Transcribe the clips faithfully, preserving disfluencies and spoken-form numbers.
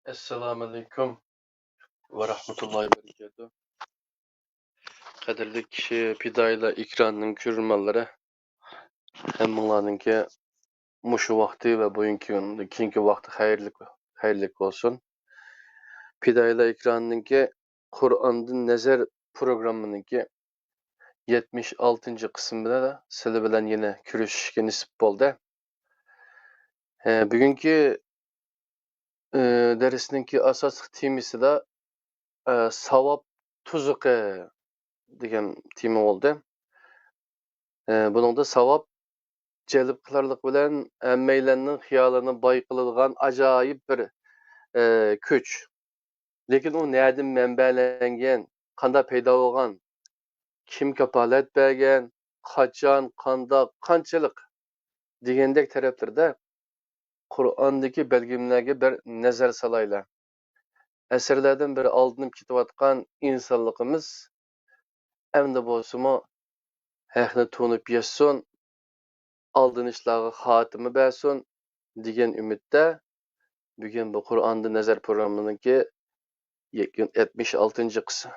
ئەسسالامۇئەلەيكۇم ۋە رەھمەتۇللاھى ۋە بەرىكاتۇھ. قەدىرلىك پىدائىيلار ئېكرانىنىڭ كۆرۈرمەنلىرى، ھەممىڭلارنىڭكى مۇشۇ ۋاقتى ۋە بۈگۈنكى كۈندىن كېيىنكى ۋاقتى خەيرلىك، خەيرلىك بولسۇن. پىدائىيلار ئېكرانىنىڭكى قۇرئاندىن نەزەر پروگراممىنىڭكى يەتمىش ئالتىنچى قىسمىدا سىلەر بىلەن يەنە كۆرۈشۈشكە نېسىپ بولدى. ئە، بۈگۈنكى، ئە، دەرسنىڭكى ئاساسلىق تېمىسىدا، ئە، ساۋاب تۇزىقى دېگەن تېما بولدى. ئە، بۇنىڭدا ساۋاب جەلپ قىلارلىق بىلەن ھەممەيلەننىڭ خىيالىنى باي قىلىدىغان ئاجايىپ بىر، ئە، كۈچ. لېكىن ئۇ نەدىن مەنبەلەنگەن، قانداق پەيدا بولغان، كىم كاپالەت بەرگەن، قاچان، قانداق، قانچىلىق دېگەندەك تەرەپلىرىدە قۇرئاندىكى بەلگىلىمىلەرگە بىر نەزەر سالايلى. ئەسىرلەردىن بېرى ئالدىنىپ كېتىۋاتقان ئىنسانلىقىمىز ئەمدى بولسىمۇ ھەقنى تونۇپ يەتسۇن، ئالدىنىشلارغا خاتىمە بەرسۇن دېگەن ئۈمىدتە، بۈگۈن بۇ قۇرئاندا نەزەر پروگراممىنىڭكى يەتمىش ئالتىنچى قىس-،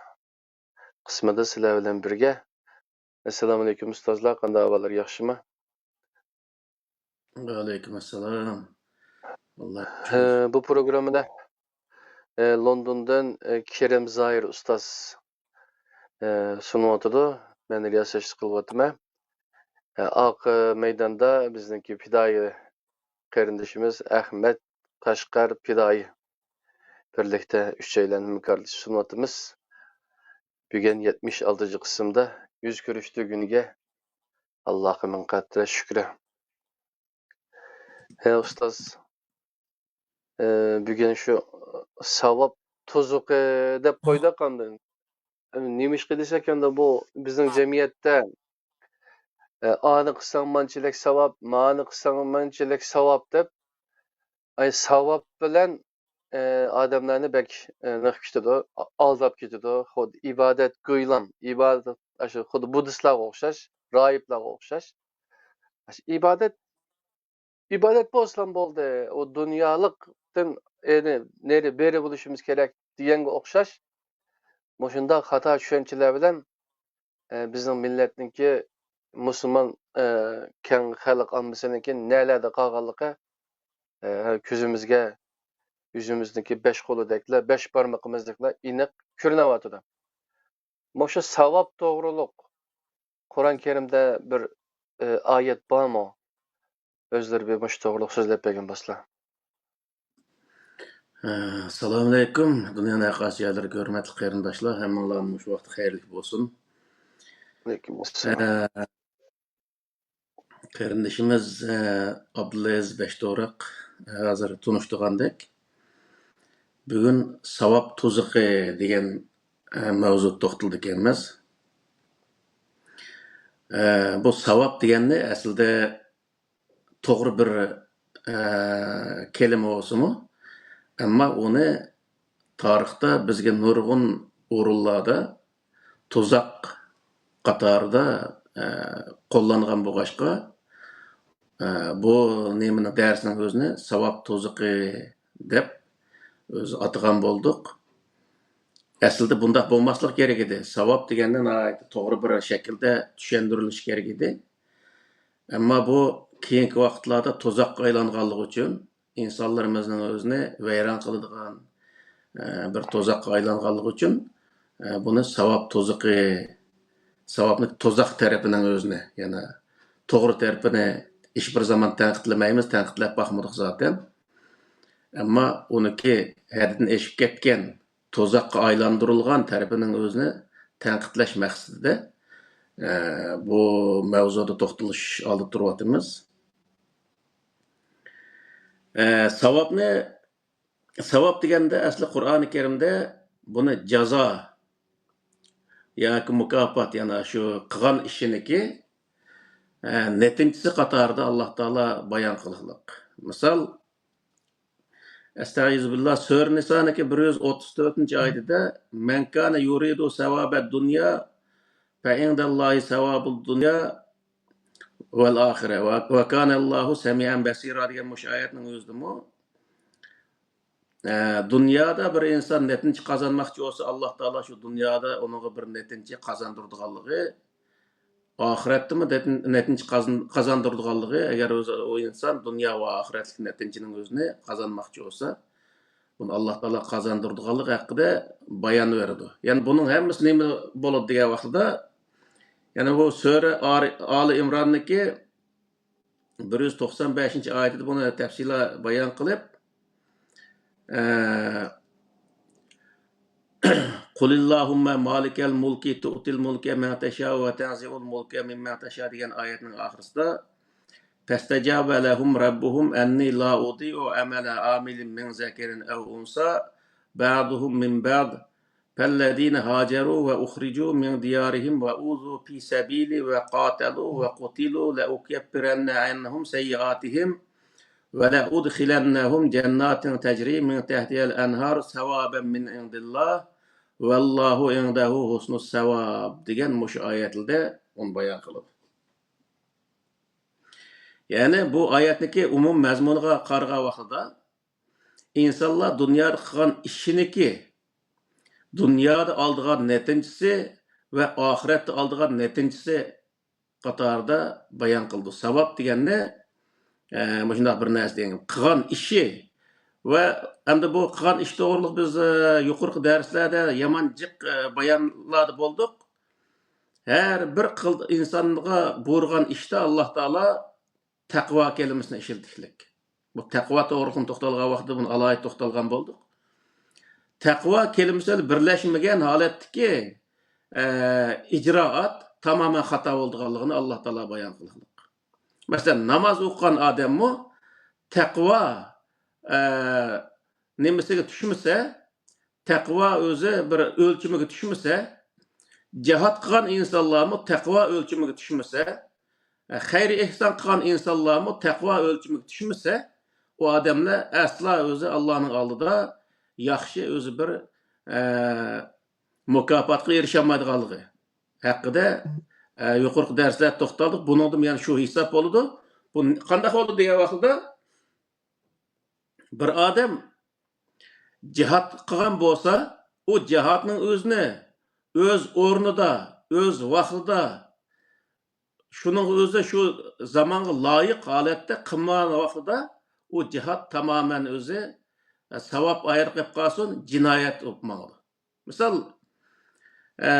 قىسمىدا سىلەر بىلەن بىرگە. ئەسسالامۇئەلەيكۇم ئۇستازلار، قانداق ئەھۋاللار، ياخشىمۇ؟ ۋەئەلەيكۇم ئەسسالام. ھە، بۇ پروگراممىدا، ھە، لوندوندىن، ھە، كېرەم زاھىر ئۇستاز، ھە، سۇنۇۋاتىدۇ. مەن رىياسەتچىلىك قىلىۋاتىمەن. ھە، ئارقا مەيداندا بىزنىڭكى پىدائىي قېرىندىشىمىز ئەخمەت قەشقەر پىدائىي بىرلىكتە ئۈچەيلەن ھەمكارلىشىپ سۇنۇۋاتىمىز. بۈگۈن يەتمىش ئالتىنچى قىسىمدا يۈز كۆرۈشتۈرگىنىگە ئاللاھقا مىڭ قەترە شۈكرى. ھە، ئۇستاز، ئە، بۈگۈن شۇ ساۋاب تۇزىقى دەپ قويدۇق ئاندىن. نېمىشقا دېسەك، ئەمدى بۇ بىزنىڭ جەمئىيەتتە، ئە، ئانى قىلساڭ مانچىلىك ساۋاب، مانى قىلساڭ مانچىلىك ساۋاب دەپ، ئاي، ساۋاب بىلەن، ئە، ئادەملەرنى بەك، ئە، نېمە قىلىپ كېتىدۇ، ئا-، ئالداپ كېتىدۇ. خۇددى ئىبادەت گويلام، ئىبادەت، ئاشۇ خۇددى بۇددىستلارغا ئوخشاش، راھىبلارغا ئوخشاش. ئاشۇ ئىبادەت ئىبادەت بولسىلا بولدى، ئۇ دۇنيالىقتىن ئېنى نېرى بېرى بولۇشىمىز كېرەك دېگەنگە ئوخشاش، مۇشۇنداق خاتا چۈشەنچىلەر بىلەن، ئە، بىزنىڭ مىللەتنىڭكى مۇسۇلمان، ئە، كەڭ خەلق ئاممىسىنىڭكى نەلەردە قالغانلىقى، ئە، كۆزىمىزگە، يۈزىمىزنىڭكى بەش قولىدەكلا، بەش بارمىقىمىزدەكلا ئېنىق كۆرۈنۈۋاتىدۇ. مۇشۇ ساۋاب توغرۇلۇق قۇرئان كەرىمدە بىر، ئى، ئايەت بارمۇ؟ ئۆزلىرى بىر مۇشۇ توغرۇلۇق سۆزلەپ بەرگەن بولسىلا. ئە، ئەسسالامۇئەلەيكۇم. دۇنيانىڭ ھەر قايسى يەرلىرىگە ھۆرمەتلىك قېرىنداشلار، ھەممىڭلارنىڭ مۇشۇ ۋاقتى خەيرلىك بولسۇن. ئەلەيكۇم ئەسسالام. ئە، قېرىندىشىمىز، ئە، ئابدۇلئەزىز بەشتوراق، ئە، ھازىر تونۇشتۇرغاندەك، بۈگۈن ساۋاب تۇزىقى دېگەن، ئە، مەۋزۇدا توختىلىدىكەنمىز. ئە، بۇ ساۋاب دېگەننى ئەسلىدە توغرا بىر، ئە، كەلىمە بولسىمۇ، ئەمما ئۇنى تارىختا بىزگە نۇرغۇن ئورۇنلاردا تۇزاق قاتارىدا، ئە، قوللانغان بولغاچقا، ئە، بۇ نېمىنى، دەرسنىڭ ئۆزىنى ساۋاب تۇزىقى دەپ ئۆزى ئاتىغان بولدۇق. ئەسلىدە بۇنداق بولماسلىق كېرەك ئىدى. ساۋاب دېگەننى ناھايىتى توغرا بىر شەكىلدە چۈشەندۈرۈلۈشى كېرەك ئىدى. ئەمما بۇ كېيىنكى ۋاقىتلاردا تۇزاققا ئايلانغانلىقى ئۈچۈن، ئىنسانلىرىمىزنىڭ ئۆزىنى ۋەيران قىلىدىغان، ئە، بىر تۇزاققا ئايلانغانلىقى ئۈچۈن، ئە، بۇنى ساۋاب تۇزىقى، ساۋابنى تۇزاق تەرىپىنىڭ ئۆزىنى، يەنى توغرا تەرىپىنى ھېچ بىر زامان تەنقىدلىمەيمىز، تەنقىدلەپ باقمىدۇق زاتەن. ئەمما ئۇنىڭكى ھەددىدىن ئېشىپ كەتكەن، تۇزاققا ئايلاندۇرۇلغان تەرىپىنىڭ ئۆزىنى تەنقىدلەش مەقسىتىدە، ئە، بۇ مەۋزۇدا توختىلىش ئالدىدا تۇرۇۋاتىمىز. ئە، ساۋابنى، ساۋاب دېگەندە ئەسلى قۇرئانى كەرىمدە بۇنى جازا ياكى مۇكاپات، يەنى شۇ قىلغان ئىشىنىكى، ئە، نەتىجىسى قاتارىدا ئاللاھ تائالا بايان قىلغانلىق. مىسال، ئەستەئىزۇبىللاھ، سۈرە نىسانىڭكى بىر يۈز ئوتتۇز تۆتىنچى ئايىتىدە، مەن كانە يۇرىدۇ ساۋابەد دۇنيا فەئىندەللاھى ساۋابۇد دۇنيا ۋەل ئاخىرە ۋە، ۋە كانەللاھۇ سەمىئەن بەسىرا دېگەن مۇشۇ ئايەتنىڭ ئۆزىدىمۇ، ئە، دۇنيادا بىر ئىنسان نەتىجە قازانماقچى بولسا، ئاللا تائالا شۇ دۇنيادا ئۇنىڭغا بىر نەتىجە قازاندۇرىدىغانلىقى، ئاخىرەتتىمۇ نەتىن-، نەتىجە قازان-، قازاندۇرىدىغانلىقى، ئەگەر ئۆزى، ئۇ ئىنسان دۇنيا ۋە ئاخىرەتلىك نەتىجىنىڭ ئۆزىنى قازانماقچى بولسا، بۇنى ئاللا تائالا قازاندۇرىدىغانلىقى ھەققىدە بايان بېرىدۇ. يەنى بۇنىڭ ھەممىسى نېمە بولىدۇ دېگەن ۋاقتىدا، يەنى بۇ سۈرە ئارى-، ئالى ئىمراننىڭكى بىر يۈز توقسان بەشىنچى ئايىتىدە بۇنى تەپسىلىي بايان قىلىپ، ئە، قۇلىللاھۇممە مالىكەل مۇلكى تۇئتىل مۇلكە مەن تەشا ۋە تەنزىئۇل مۇلكە مىممەن تەشا دېگەن ئايەتنىڭ ئاخىرىسىدا، فەستەجابە لەھۇم رەببۇھۇم ئەننى لا ئۇدىئۇ ئەمەلە ئامىلىن مىن زەكەرىن ئەۋ ئۇنسا بەئدۇھۇم مىن بەئد فالذين هاجروا وأخرجوا من ديارهم وأوذوا في سبيلي وقاتلوا وقتلوا لأكفرن عنهم سيئاتهم ولأدخلنهم جنات تجري من تحتها الأنهار ثوابا من عند الله والله عنده حسن الثواب دېگەن مۇشۇ ئايەتلەردە ئۇنى بايان قىلىدۇ. يەنى بۇ ئايەتنىڭكى ئومۇم مەزمۇنىغا قارىغان ۋاقتىدا، ئىنسانلار دۇنيادا قىلغان ئىشىنىكى دۇنيادا ئالىدىغان نەتىجىسى ۋە ئاخىرەتتە ئالىدىغان نەتىجىسى قاتارىدا بايان قىلىدۇ. ساۋاب دېگەننى، ئە، مۇشۇنداق بىر نەرسە دېگەن قىلغان ئىشى ۋە ئەمدى بۇ قىلغان ئىش توغرىلىق بىز، ئە، يۇقىرىقى دەرسلەردە يامان جىق، ئە، بايانلاردا بولدۇق. ھەر بىر قىل-، ئىنسانغا بۇيرۇغان ئىشتا ئاللا تائالا تەقۋا كەلىمىسىنى ئىشلىتىشلىك. بۇ تەقۋا توغرىلىق توختالغان ۋاقىتتا بۇنى ئالاھىدە توختالغان بولدۇق. تەقۋا كەلىمىسى بىلەن بىرلەشمىگەن ھالەتتىكى، ئە، ئىجرائات تامامەن خاتا بولىدىغانلىقىنى ئاللا تائالا بايان قىلغان. مەسىلەن، ناماز ئوقۇغان ئادەممۇ تەقۋا، ئە، نېمىسىگە چۈشمىسە، تەقۋا ئۆزى بىر ئۆلچىمىگە چۈشمىسە، جىھاد قىلغان ئىنسانلارمۇ تەقۋا ئۆلچىمىگە چۈشمىسە، خەير ئېھسان قىلغان ئىنسانلارمۇ تەقۋا ئۆلچىمىگە چۈشمىسە، ئۇ ئادەملەر ئەسلا ئۆزى ئاللانىڭ ئالدىدا ياخشى ئۆزى بىر، ئە، مۇكاپاتقا ئېرىشەلمەيدىغانلىقى ھەققىدە، ئە، يۇقىرىقى دەرسلەردە توختالدۇق. بۇنىڭدىمۇ يەنە شۇ ھېساب بولىدۇ. بۇ قانداق بولىدۇ دېگەن ۋاقتىدا، بىر ئادەم جىھاد قىلغان بولسا، ئۇ جىھادنىڭ ئۆزىنى ئۆز ئورنىدا، ئۆز ۋاقتىدا، شۇنىڭ ئۆزى شۇ زامانغا لايىق ھالەتتە قىلمىغان ۋاقتىدا، ئۇ جىھاد تامامەن ئۆزى، ئە، ساۋاب ئايرىپ قېلىپ قالسۇن، جىنايەت بولۇپ ماڭىدۇ. مىسال، ئە،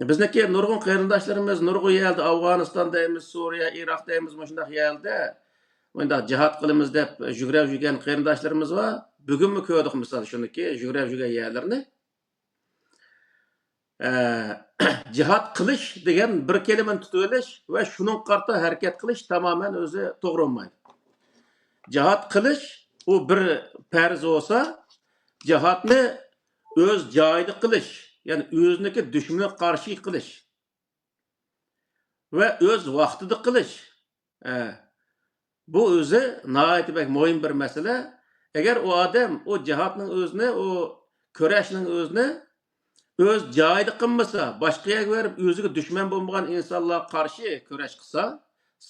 بىزنىڭكى نۇرغۇن قېرىنداشلىرىمىز نۇرغۇن يەردە، ئافغانىستان دەيمىز، سۇرىيە، ئىراق دەيمىز، مۇشۇنداق يەردە مۇنداق جىھاد قىلىمىز دەپ يۈگرەپ يۈرگەن قېرىنداشلىرىمىز بار. بۈگۈنمۇ كۆردۇق، مىسال، شۇنىكى يۈگرەپ يۈرگەن يەرلىرىنى. ئە، جىھاد قىلىش دېگەن بىر كەلىمىنى تۇتۇۋېلىش ۋە شۇنىڭغا قارىتا ھەرىكەت قىلىش تامامەن ئۆزى توغرا بولمايدۇ. جىھاد قىلىش، ئۇ بىر پەرز بولسا، جىھادنى ئۆز جايىدا قىلىش، يەنى ئۆزىنىڭكى دۈشمىنىگە قارشى قىلىش ۋە ئۆز ۋاقتىدا قىلىش، ئە، بۇ ئۆزى ناھايىتى بەك مۇھىم بىر مەسىلە. ئەگەر ئۇ ئادەم ئۇ جىھادنىڭ ئۆزىنى، ئۇ كۈرەشنىڭ ئۆزىنى ئۆز جايىدا قىلمىسا، باشقا يەرگە بېرىپ ئۆزىگە دۈشمەن بولمىغان ئىنسانلارغا قارشى كۈرەش قىلسا،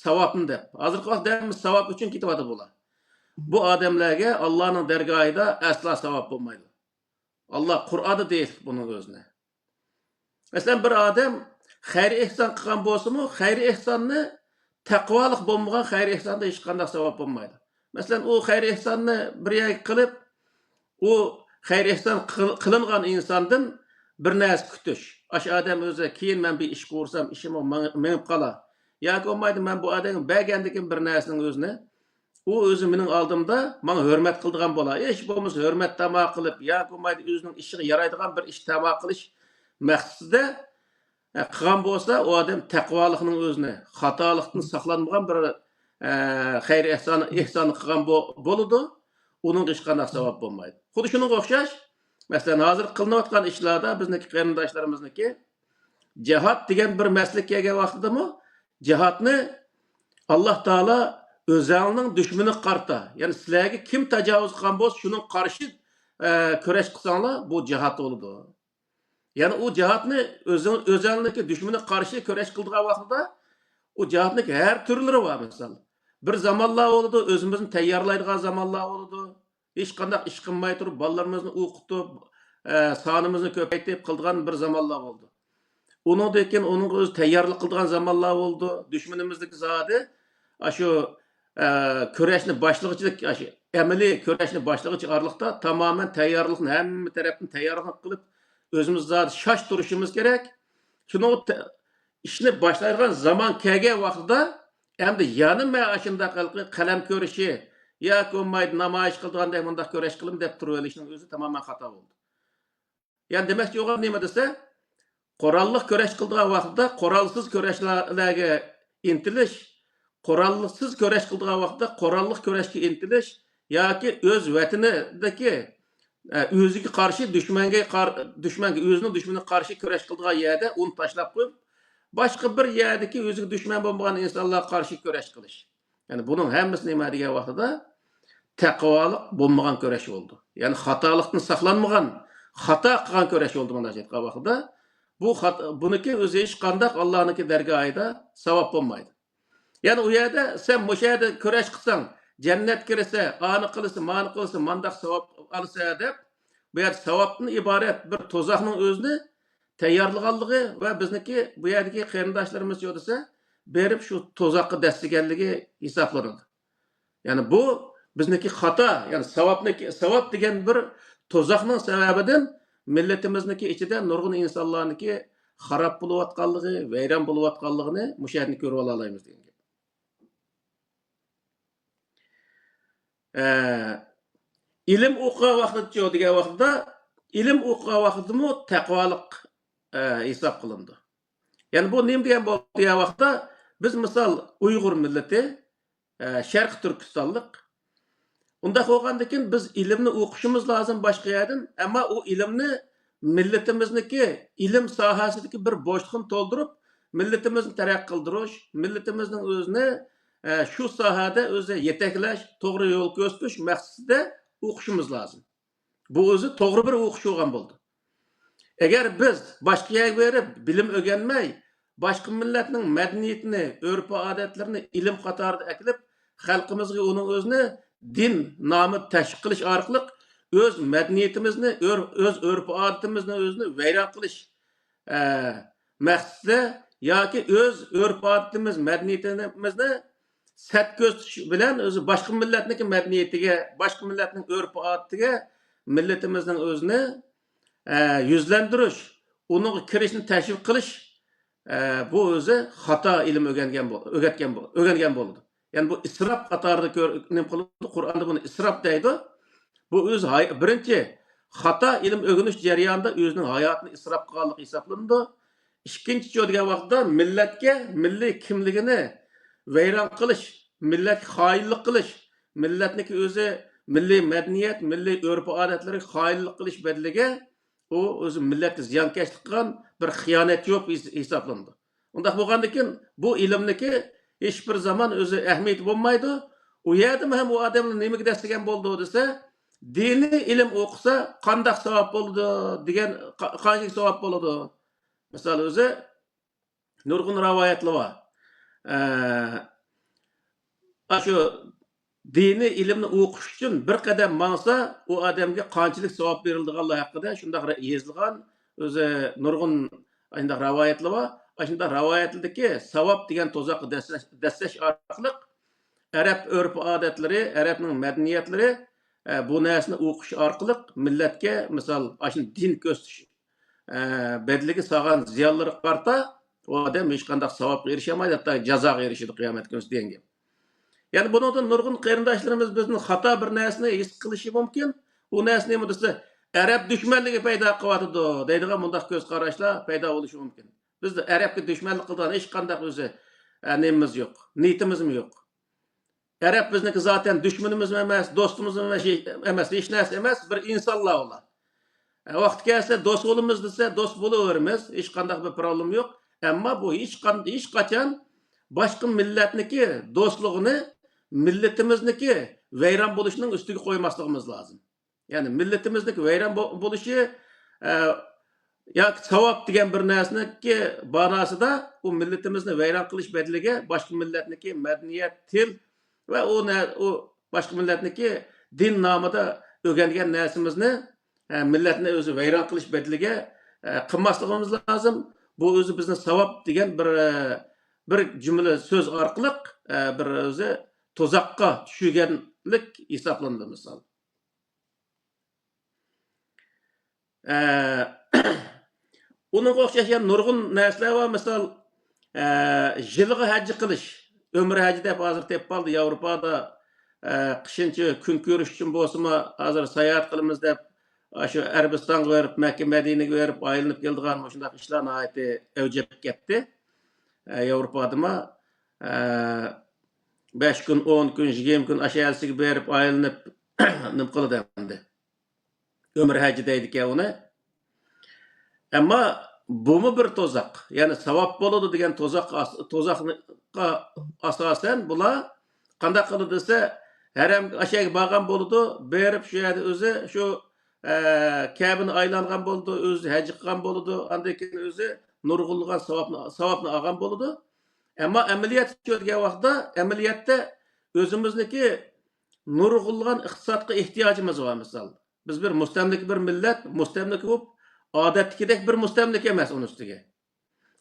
ساۋابنى دەپ. ھازىرقى ۋاقىتتا ھەممىسى ساۋاب ئۈچۈن كېتىۋاتىدۇ بۇلار. بۇ ئادەملەرگە ئاللانىڭ دەرگاھىدا ئەسلا ساۋاب بولمايدۇ. ئاللا قۇرئاندا دېيىشلىك بۇنىڭ ئۆزىنى. مەسىلەن، بىر ئادەم خەير ئېھسان قىلغان بولسىمۇ، خەير ئېھساننى تەقۋالىق بولمىغان خەير ئېھساندا ھېچقانداق ساۋاب بولمايدۇ. مەسىلەن، ئۇ خەير ئېھساننى بىر يەرگە قىلىپ، ئۇ خەير ئېھسان قىل-، قىلىنغان ئىنساندىن بىر نەرسە كۈتۈش. ئاشۇ ئادەم ئۆزى، كېيىن مەن بىر ئىش قۇرسام، ئىشىم مېڭ-، مېڭىپ قالا. ياكى بولمايدۇ، مەن بۇ ئادەمگە بەرگەندىكىن بىر نەرسىنىڭ ئۆزىنى، ئۇ ئۆزى مېنىڭ ئالدىمدا ماڭا ھۆرمەت قىلىدىغان بولا. ھېچ بولمىسا ھۆرمەت تاماقى قىلىپ ياكى بولمايدۇ ئۆزىنىڭ ئىشىغا يارايدىغان بىر ئىش تاماقى قىلىش مەقسىتىدە، ئە، قىلغان بولسا، ئۇ ئادەم تەقۋالىقنىڭ ئۆزىنى، خاتالىقتىن ساقلانمىغان بىر، ئە، خەير ئېھسان، ئېھسان قىلغان بو-، بولىدۇ. ئۇنىڭغا ھېچقانداق ساۋاب بولمايدۇ. خۇددى شۇنىڭغا ئوخشاش، مەسىلەن، ھازىر قىلىنىۋاتقان ئىشلاردا بىزنىڭكى قېرىنداشلىرىمىزنىڭكى جىھاد دېگەن بىر مەسىلىگە كەلگەن ۋاقتىدىمۇ، جىھادنى ئاللا تائالا ئۆزەڭنىڭ دۈشمىنىگە قارىتا، يەنى سىلەرگە كىم تاجاۋۇز قىلغان بولسا، شۇنىڭغا قارشى، ئە، كۈرەش قىلساڭلار، بۇ جىھاد بولىدۇ. يەنى ئۇ جىھادنى ئۆزىڭ-، ئۆزەڭنىڭكى دۈشمىنىگە قارشى كۈرەش قىلىدىغان ۋاقتىدا، ئۇ جىھادنىڭكى ھەر تۈرلىرى بار، مىسال. بىر زامانلار بولىدۇ، ئۆزىمىزنى تەييارلايدىغان زامانلار بولىدۇ. ھېچقانداق ئىش قىلماي تۇرۇپ، بالىلىرىمىزنى ئوقۇتۇپ، ئە، سانىمىزنى كۆپەيتىپ قىلىدىغان بىر زامانلار بولدى. ئۇنىڭدىن كېيىن ئۇنىڭغا ئۆزى تەييارلىق قىلىدىغان زامانلار بولدى. دۈشمىنىمىزنىڭكى زادى ئاشۇ، ئە، كۈرەشنى باشلىغۇچىلىك، ئاشۇ ئەمەلىي كۈرەشنى باشلىغۇچى ئارىلىقتا تامامەن تەييارلىقنى، ھەممە تەرەپتىن تەييارلىق قىلىپ، ئۆزىمىز زادى شاش تۇرۇشىمىز كېرەك. شۇنىڭ ئىشنى باشلايدىغان زامان كەلگەن ۋاقتىدا، ئەمدى يەنە مەن ئاشۇنداق ھېلىقى قەلەم كۆرۈشى ياكى بولمايدۇ نامايىش قىلىدىغاندەك مۇنداق كۈرەش قىلىمەن دەپ تۇرۇۋېلىشنىڭ ئۆزى تامامەن خاتا بولدى. يەنى دېمەكچى بولغان نېمە دېسە، قوراللىق كۈرەش قىلىدىغان ۋاقتىدا قورالسىز كۈرەشلەرگە ئىنتىلىش، قورالسىز كۈرەش قىلىدىغان ۋاقتىدا قوراللىق كۈرەشكە ئىنتىلىش ياكى ئۆز ۋەتىنىدىكى، ئە، ئۆزىگە قارشى دۈشمەنگە قار-، دۈشمەنگە، ئۆزىنىڭ دۈشمىنىگە قارشى كۈرەش قىلىدىغان يەردە ئۇنى تاشلاپ قويۇپ، باشقا بىر يەردىكى ئۆزىگە دۈشمەن بولمىغان ئىنسانلارغا قارشى كۈرەش قىلىش. يەنى بۇنىڭ ھەممىسى نېمە دېگەن ۋاقتىدا، تەقۋالىق بولمىغان كۈرەش بولىدۇ. يەنى خاتالىقتىن ساقلانمىغان، خاتا قىلغان كۈرەش بولىدۇ مۇنداق ئېيتقان ۋاقتىدا. بۇ خات-، بۇنىڭكى ئۆزى ھېچقانداق ئاللانىڭكى دەرگاھىدا ساۋاب بولمايدۇ. يەنى ئۇ يەردە سەن مۇشۇ يەردە كۈرەش قىلساڭ، جەننەتكە كىرىسەن، ئانى قىلىسەن، مانى قىلىسەن، مانداق ساۋاب ئالىسەن دەپ، بۇ يەردە ساۋابتىن ئىبارەت بىر تۇزاقنىڭ ئۆزىنى تەييارلىغانلىقى ۋە بىزنىڭكى بۇ يەردىكى قېرىنداشلىرىمىز يو دېسە، بېرىپ شۇ تۇزاققا دەسسىگەنلىكى ھېسابلىنىدۇ. يەنى بۇ بىزنىڭكى خاتا، يەنى ساۋابنىكى، ساۋاب دېگەن بىر تۇزاقنىڭ سەۋەبىدىن مىللىتىمىزنىڭكى ئىچىدە نۇرغۇن ئىنسانلارنىڭكى خاراب بولۇۋاتقانلىقى، ۋەيران بولۇۋاتقانلىقىنى مۇشۇ يەردىن كۆرۈۋالالايمىز دېگەن گەپ. ئە، ئىلىم ئوقۇغان ۋاقتىدىچۇ دېگەن ۋاقتىدا، ئىلىم ئوقۇغان ۋاقتىدىمۇ تەقۋالىق، ئە، ھېساب قىلىنىدۇ. يەنى بۇ نېمە دېگەن بولدى دېگەن ۋاقىتتا، بىز مىسال ئۇيغۇر مىللىتى، ئە، شەرقىي تۈركىستانلىق. ئۇنداق بولغاندىكىن بىز ئىلىمنى ئوقۇشىمىز لازىم باشقا يەردىن، ئەمما ئۇ ئىلىمنى مىللىتىمىزنىڭكى ئىلىم ساھەسىدىكى بىر بوشلۇقنى تولدۇرۇپ، مىللىتىمىزنى تەرەققىي قىلدۇرۇش، مىللىتىمىزنىڭ ئۆزىنى، ئە، شۇ ساھەدە ئۆزى يېتەكلەش، توغرا يول كۆرسىتىش مەقسىتىدە ئوقۇشىمىز لازىم. بۇ ئۆزى توغرا بىر ئوقۇش بولغان بولىدۇ. ئەگەر بىز باشقا يەرگە بېرىپ بىلىم ئۆگەنمەي، باشقا مىللەتنىڭ مەدەنىيىتىنى، ئۆرپ-ئادەتلىرىنى ئىلىم قاتارىدا ئەكېلىپ، خەلقىمىزگە ئۇنىڭ ئۆزىنى دىن نامىدا تەشۋىق قىلىش ئارقىلىق ئۆز مەدەنىيىتىمىزنى، ئۆر-، ئۆز ئۆرپ-ئادىتىمىزنى ئۆزىنى ۋەيران قىلىش، ئە، مەقسىتىدە ياكى ئۆز ئۆرپ-ئادىتىمىز، مەدەنىيىتىمىزنى سەت كۆرسىتىش بىلەن ئۆزى باشقا مىللەتنىڭكى مەدەنىيىتىگە، باشقا مىللەتنىڭ ئۆرپ-ئادىتىگە مىللىتىمىزنىڭ ئۆزىنى، ئە، يۈزلەندۈرۈش، ئۇنىڭغا كىرىشنى تەشۋىق قىلىش، ئە، بۇ ئۆزى خاتا ئىلىم ئۆگەنگەن بو-، ئۆگەتكەن بو-، ئۆگەنگەن بولىدۇ. يەنى بۇ ئىسراپ قاتارىدا كۆر-، نېمە قىلىدۇ؟ قۇرئاندا بۇنى ئىسراپ دەيدۇ. بۇ ئۆز ھاي-، بىرىنچى، خاتا ئىلىم ئۆگىنىش جەريانىدا ئۆزىنىڭ ھاياتىنى ئىسراپ قىلغانلىق ھېسابلىنىدۇ. ئىككىنچى، دېگەن ۋاقىتتا مىللەتكە مىللىي كىملىكىنى ۋەيران قىلىش، مىللەتكە خائىنلىق قىلىش، مىللەتنىڭكى ئۆزى مىللىي مەدەنىيەت، مىللىي ئۆرپ-ئادەتلىرىگە خائىنلىق قىلىش بەدىلىگە ئۇ ئۆزى مىللەتكە زىيانكەشلىك قىلغان بىر خىيانەتچى بولۇپ ھېس-، ھېسابلىنىدۇ. ئۇنداق بولغاندىكىن، بۇ ئىلىمنىكى ھېچبىر زامان ئۆزى ئەھمىيىتى بولمايدۇ. ئۇ يەردىمۇ ھەم ئۇ ئادەمنى نېمىگە دەسسىگەن بولىدۇ دېسە، دىنىي ئىلىم ئوقۇسا قانداق ساۋاب بولىدۇ دېگەن، قا-، قانچىلىك ساۋاب بولىدۇ؟ مىسال ئۆزى نۇرغۇن رىۋايەتلەر بار. ئە، ئاشۇ دىنىي ئىلىمنى ئوقۇش ئۈچۈن بىر قەدەم ماڭسا، ئۇ ئادەمگە قانچىلىك ساۋاب بېرىلىدىغانلىقى ھەققىدە شۇنداق يېزىلغان، ئۆزى نۇرغۇن ئاشۇنداق رىۋايەتلەر بار. ئاشۇنداق رىۋايەتلەردىكى ساۋاب دېگەن تۇزاققا دەسسەش، دەسسەش ئارقىلىق ئەرەب ئۆرپ-ئادەتلىرى، ئەرەبنىڭ مەدەنىيەتلىرى، ئە، بۇ نەرسىنى ئوقۇش ئارقىلىق مىللەتكە، مىسال، ئاشۇ دىن كۆرسىتىش، ئە، بەدىلىگە سالغان زىيانلىرىغا قارىتا ئۇ ئادەم ھېچقانداق ساۋابقا ئېرىشەلمەيدۇ، ھەتتا جازاغا ئېرىشىدۇ قىيامەت كۈنى دېگەن گەپ. يەنى بۇنىڭدىن نۇرغۇن قېرىنداشلىرىمىز بىزدىن خاتا بىر نەرسىنى ھېس قىلىشى مۇمكىن. ئۇ نەرسە نېمە دېسە، ئەرەب دۈشمەنلىكى پەيدا قىلىۋاتىدۇ دەيدىغان مۇنداق كۆز قاراشلار پەيدا بولۇشى مۇمكىن. بىزدە ئەرەبكە دۈشمەنلىك قىلىدىغان ھېچقانداق ئۆزى، ئە، نېمىمىز يوق، نىيىتىمىزمۇ يوق. ئەرەب بىزنىڭكى زاتەن دۈشمىنىمىزمۇ ئەمەس، دوستىمىزمۇ ئەمەس، ئەمەس، ھېچ نەرسە ئەمەس، بىر ئىنسانلار ئۇلار. ئە، ۋاقتى كەلسە دوست بولىمىز دېسە، دوست بولۇۋېرىمىز، ھېچقانداق بىر پروبلېما يوق. ئەمما بۇ ھېچقان-، ھېچقاچان باشقا مىللەتنىڭكى دوستلۇقىنى مىللىتىمىزنىڭكى ۋەيران بولۇشىنىڭ ئۈستىگە قويماسلىقىمىز لازىم. يەنى مىللىتىمىزنىڭكى ۋەيران بو-، بولۇشى، ئە، ياكى ساۋاب دېگەن بىر نەرسىنىڭكى باناسىدا ئۇ مىللىتىمىزنى ۋەيران قىلىش بەدىلىگە باشقا مىللەتنىڭكى مەدەنىيەت، تىل ۋە ئۇ نە-، ئۇ باشقا مىللەتنىڭكى دىن نامىدا ئۆگەنگەن نەرسىمىزنى، ئە، مىللەتنى ئۆزى ۋەيران قىلىش بەدىلىگە، ئە، قىلماسلىقىمىز لازىم. بۇ ئۆزى بىزنى ساۋاب دېگەن بىر، ئە، بىر جۈملە سۆز ئارقىلىق، ئە، بىر ئۆزى تۇزاققا چۈشۈرگەنلىك ھېسابلىنىدۇ، مىسال. ئە، ئۇنىڭغا ئوخشاش يەنە نۇرغۇن نەرسىلەر بار. مىسال، ئە، يىلغا ھەج قىلىش، ئۆمرە ھەج دەپ ھازىر تېپىپ قالدى ياۋروپادا. ئە، قىشىنچە كۈن كۆرۈش ئۈچۈن بولسىمۇ، ھازىر ساياھەت قىلىمىز دەپ، ئاشۇ ئەرەبىستانغا بېرىپ، مەككە مەدىنىگە بېرىپ ئايلىنىپ كېلىدىغان مۇشۇنداق ئىشلار ناھايىتى ئەۋج ئېلىپ كەتتى. ئە، ياۋروپادىمۇ، ئە، بەش كۈن، ئون كۈن، يىگىرمە كۈن ئاشۇ يەرسىگە بېرىپ ئايلىنىپ نېمە قىلىدۇ ئەمدى. ئۆمرە ھەجى دەيدىكەن ئۇنى. ئەمما بۇمۇ بىر تۇزاق. يەنى ساۋاب بولىدۇ دېگەن تۇزاق، تۇزاققا ئاساسەن بۇلار قانداق قىلىدۇ دېسە، ھەرەم ئاشەگە بارغان بولىدۇ، بېرىپ شۇ يەردە ئۆزى شۇ، ئە، كەبىنى ئايلانغان بولىدۇ، ئۆزى ھەج قىلغان بولىدۇ، ئاندىن كېيىن ئۆزى نۇرغۇنلىغان ساۋابنى، ساۋابنى ئالغان بولىدۇ. ئەمما ئەمەلىيەتتە چۈشۈرگەن ۋاقىتتا، ئەمەلىيەتتە ئۆزىمىزنىڭكى نۇرغۇنلىغان ئىقتىسادقا ئېھتىياجىمىز بار، مىسال. بىز بىر مۇستەملىكە بىر مىللەت، مۇستەملىكە بولۇپ، ئادەتتىكىدەك بىر مۇستەملىكە ئەمەس ئۇنىڭ ئۈستىگە.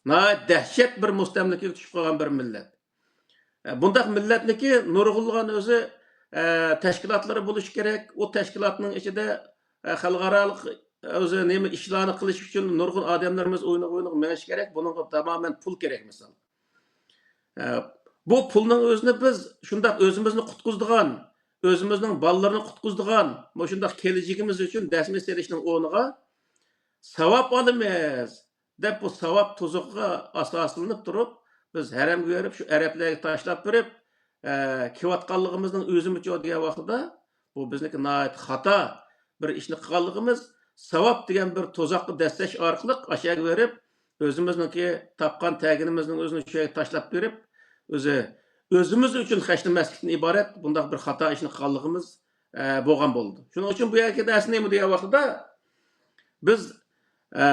ناھايىتى دەھشەت بىر مۇستەملىكىگە چۈشۈپ قالغان بىر مىللەت. ئە، بۇنداق مىللەتنىڭكى نۇرغۇنلىغان ئۆزى، ئە، تەشكىلاتلىرى بولۇشى كېرەك. ئۇ تەشكىلاتنىڭ ئىچىدە، ئە، خەلقئارالىق ئۆزى نېمە ئىشلارنى قىلىش ئۈچۈن نۇرغۇن ئادەملىرىمىز ئوينىغا ئوينىغا مېڭىشى كېرەك. بۇنىڭغا تامامەن پۇل كېرەك، مىسال. ئە، بۇ پۇلنىڭ ئۆزىنى بىز شۇنداق ئۆزىمىزنى قۇتقۇزىدىغان، ئۆزىمىزنىڭ بالىلىرىنى قۇتقۇزىدىغان، مۇشۇنداق كېلىچىكىمىز ئۈچۈن دەسمە سېلىشنىڭ ئورنىغا ساۋاب ئالىمىز دەپ، بۇ ساۋاب تۇزىقىغا ئاساسلىنىپ تۇرۇپ، بىز ھەرەمگە بېرىپ، شۇ ئەرەبلەرگە تاشلاپ بېرىپ، ئە، كېلىۋاتقانلىقىمىزنىڭ ئۆزىمۇچۇ دېگەن ۋاقتىدا، بۇ بىزنىڭكى ناھايىتى خاتا بىر ئىشنى قىلغانلىقىمىز، ساۋاب دېگەن بىر تۇزاققا دەسسەش ئارقىلىق ئاشۇ يەرگە بېرىپ، ئۆزىمىزنىڭكى تاپقان تەگىنىمىزنىڭ ئۆزىنى شۇ يەرگە تاشلاپ بېرىپ، ئۆزى، ئۆزىمىز ئۈچۈن خەجلىمەسلىكتىن ئىبارەت بۇنداق بىر خاتا ئىشنى قىلغانلىقىمىز، ئە، بولغان بولىدۇ. شۇنىڭ ئۈچۈن بۇ يەردىكى نەرسە نېمە دېگەن ۋاقتىدا، بىز، ئە،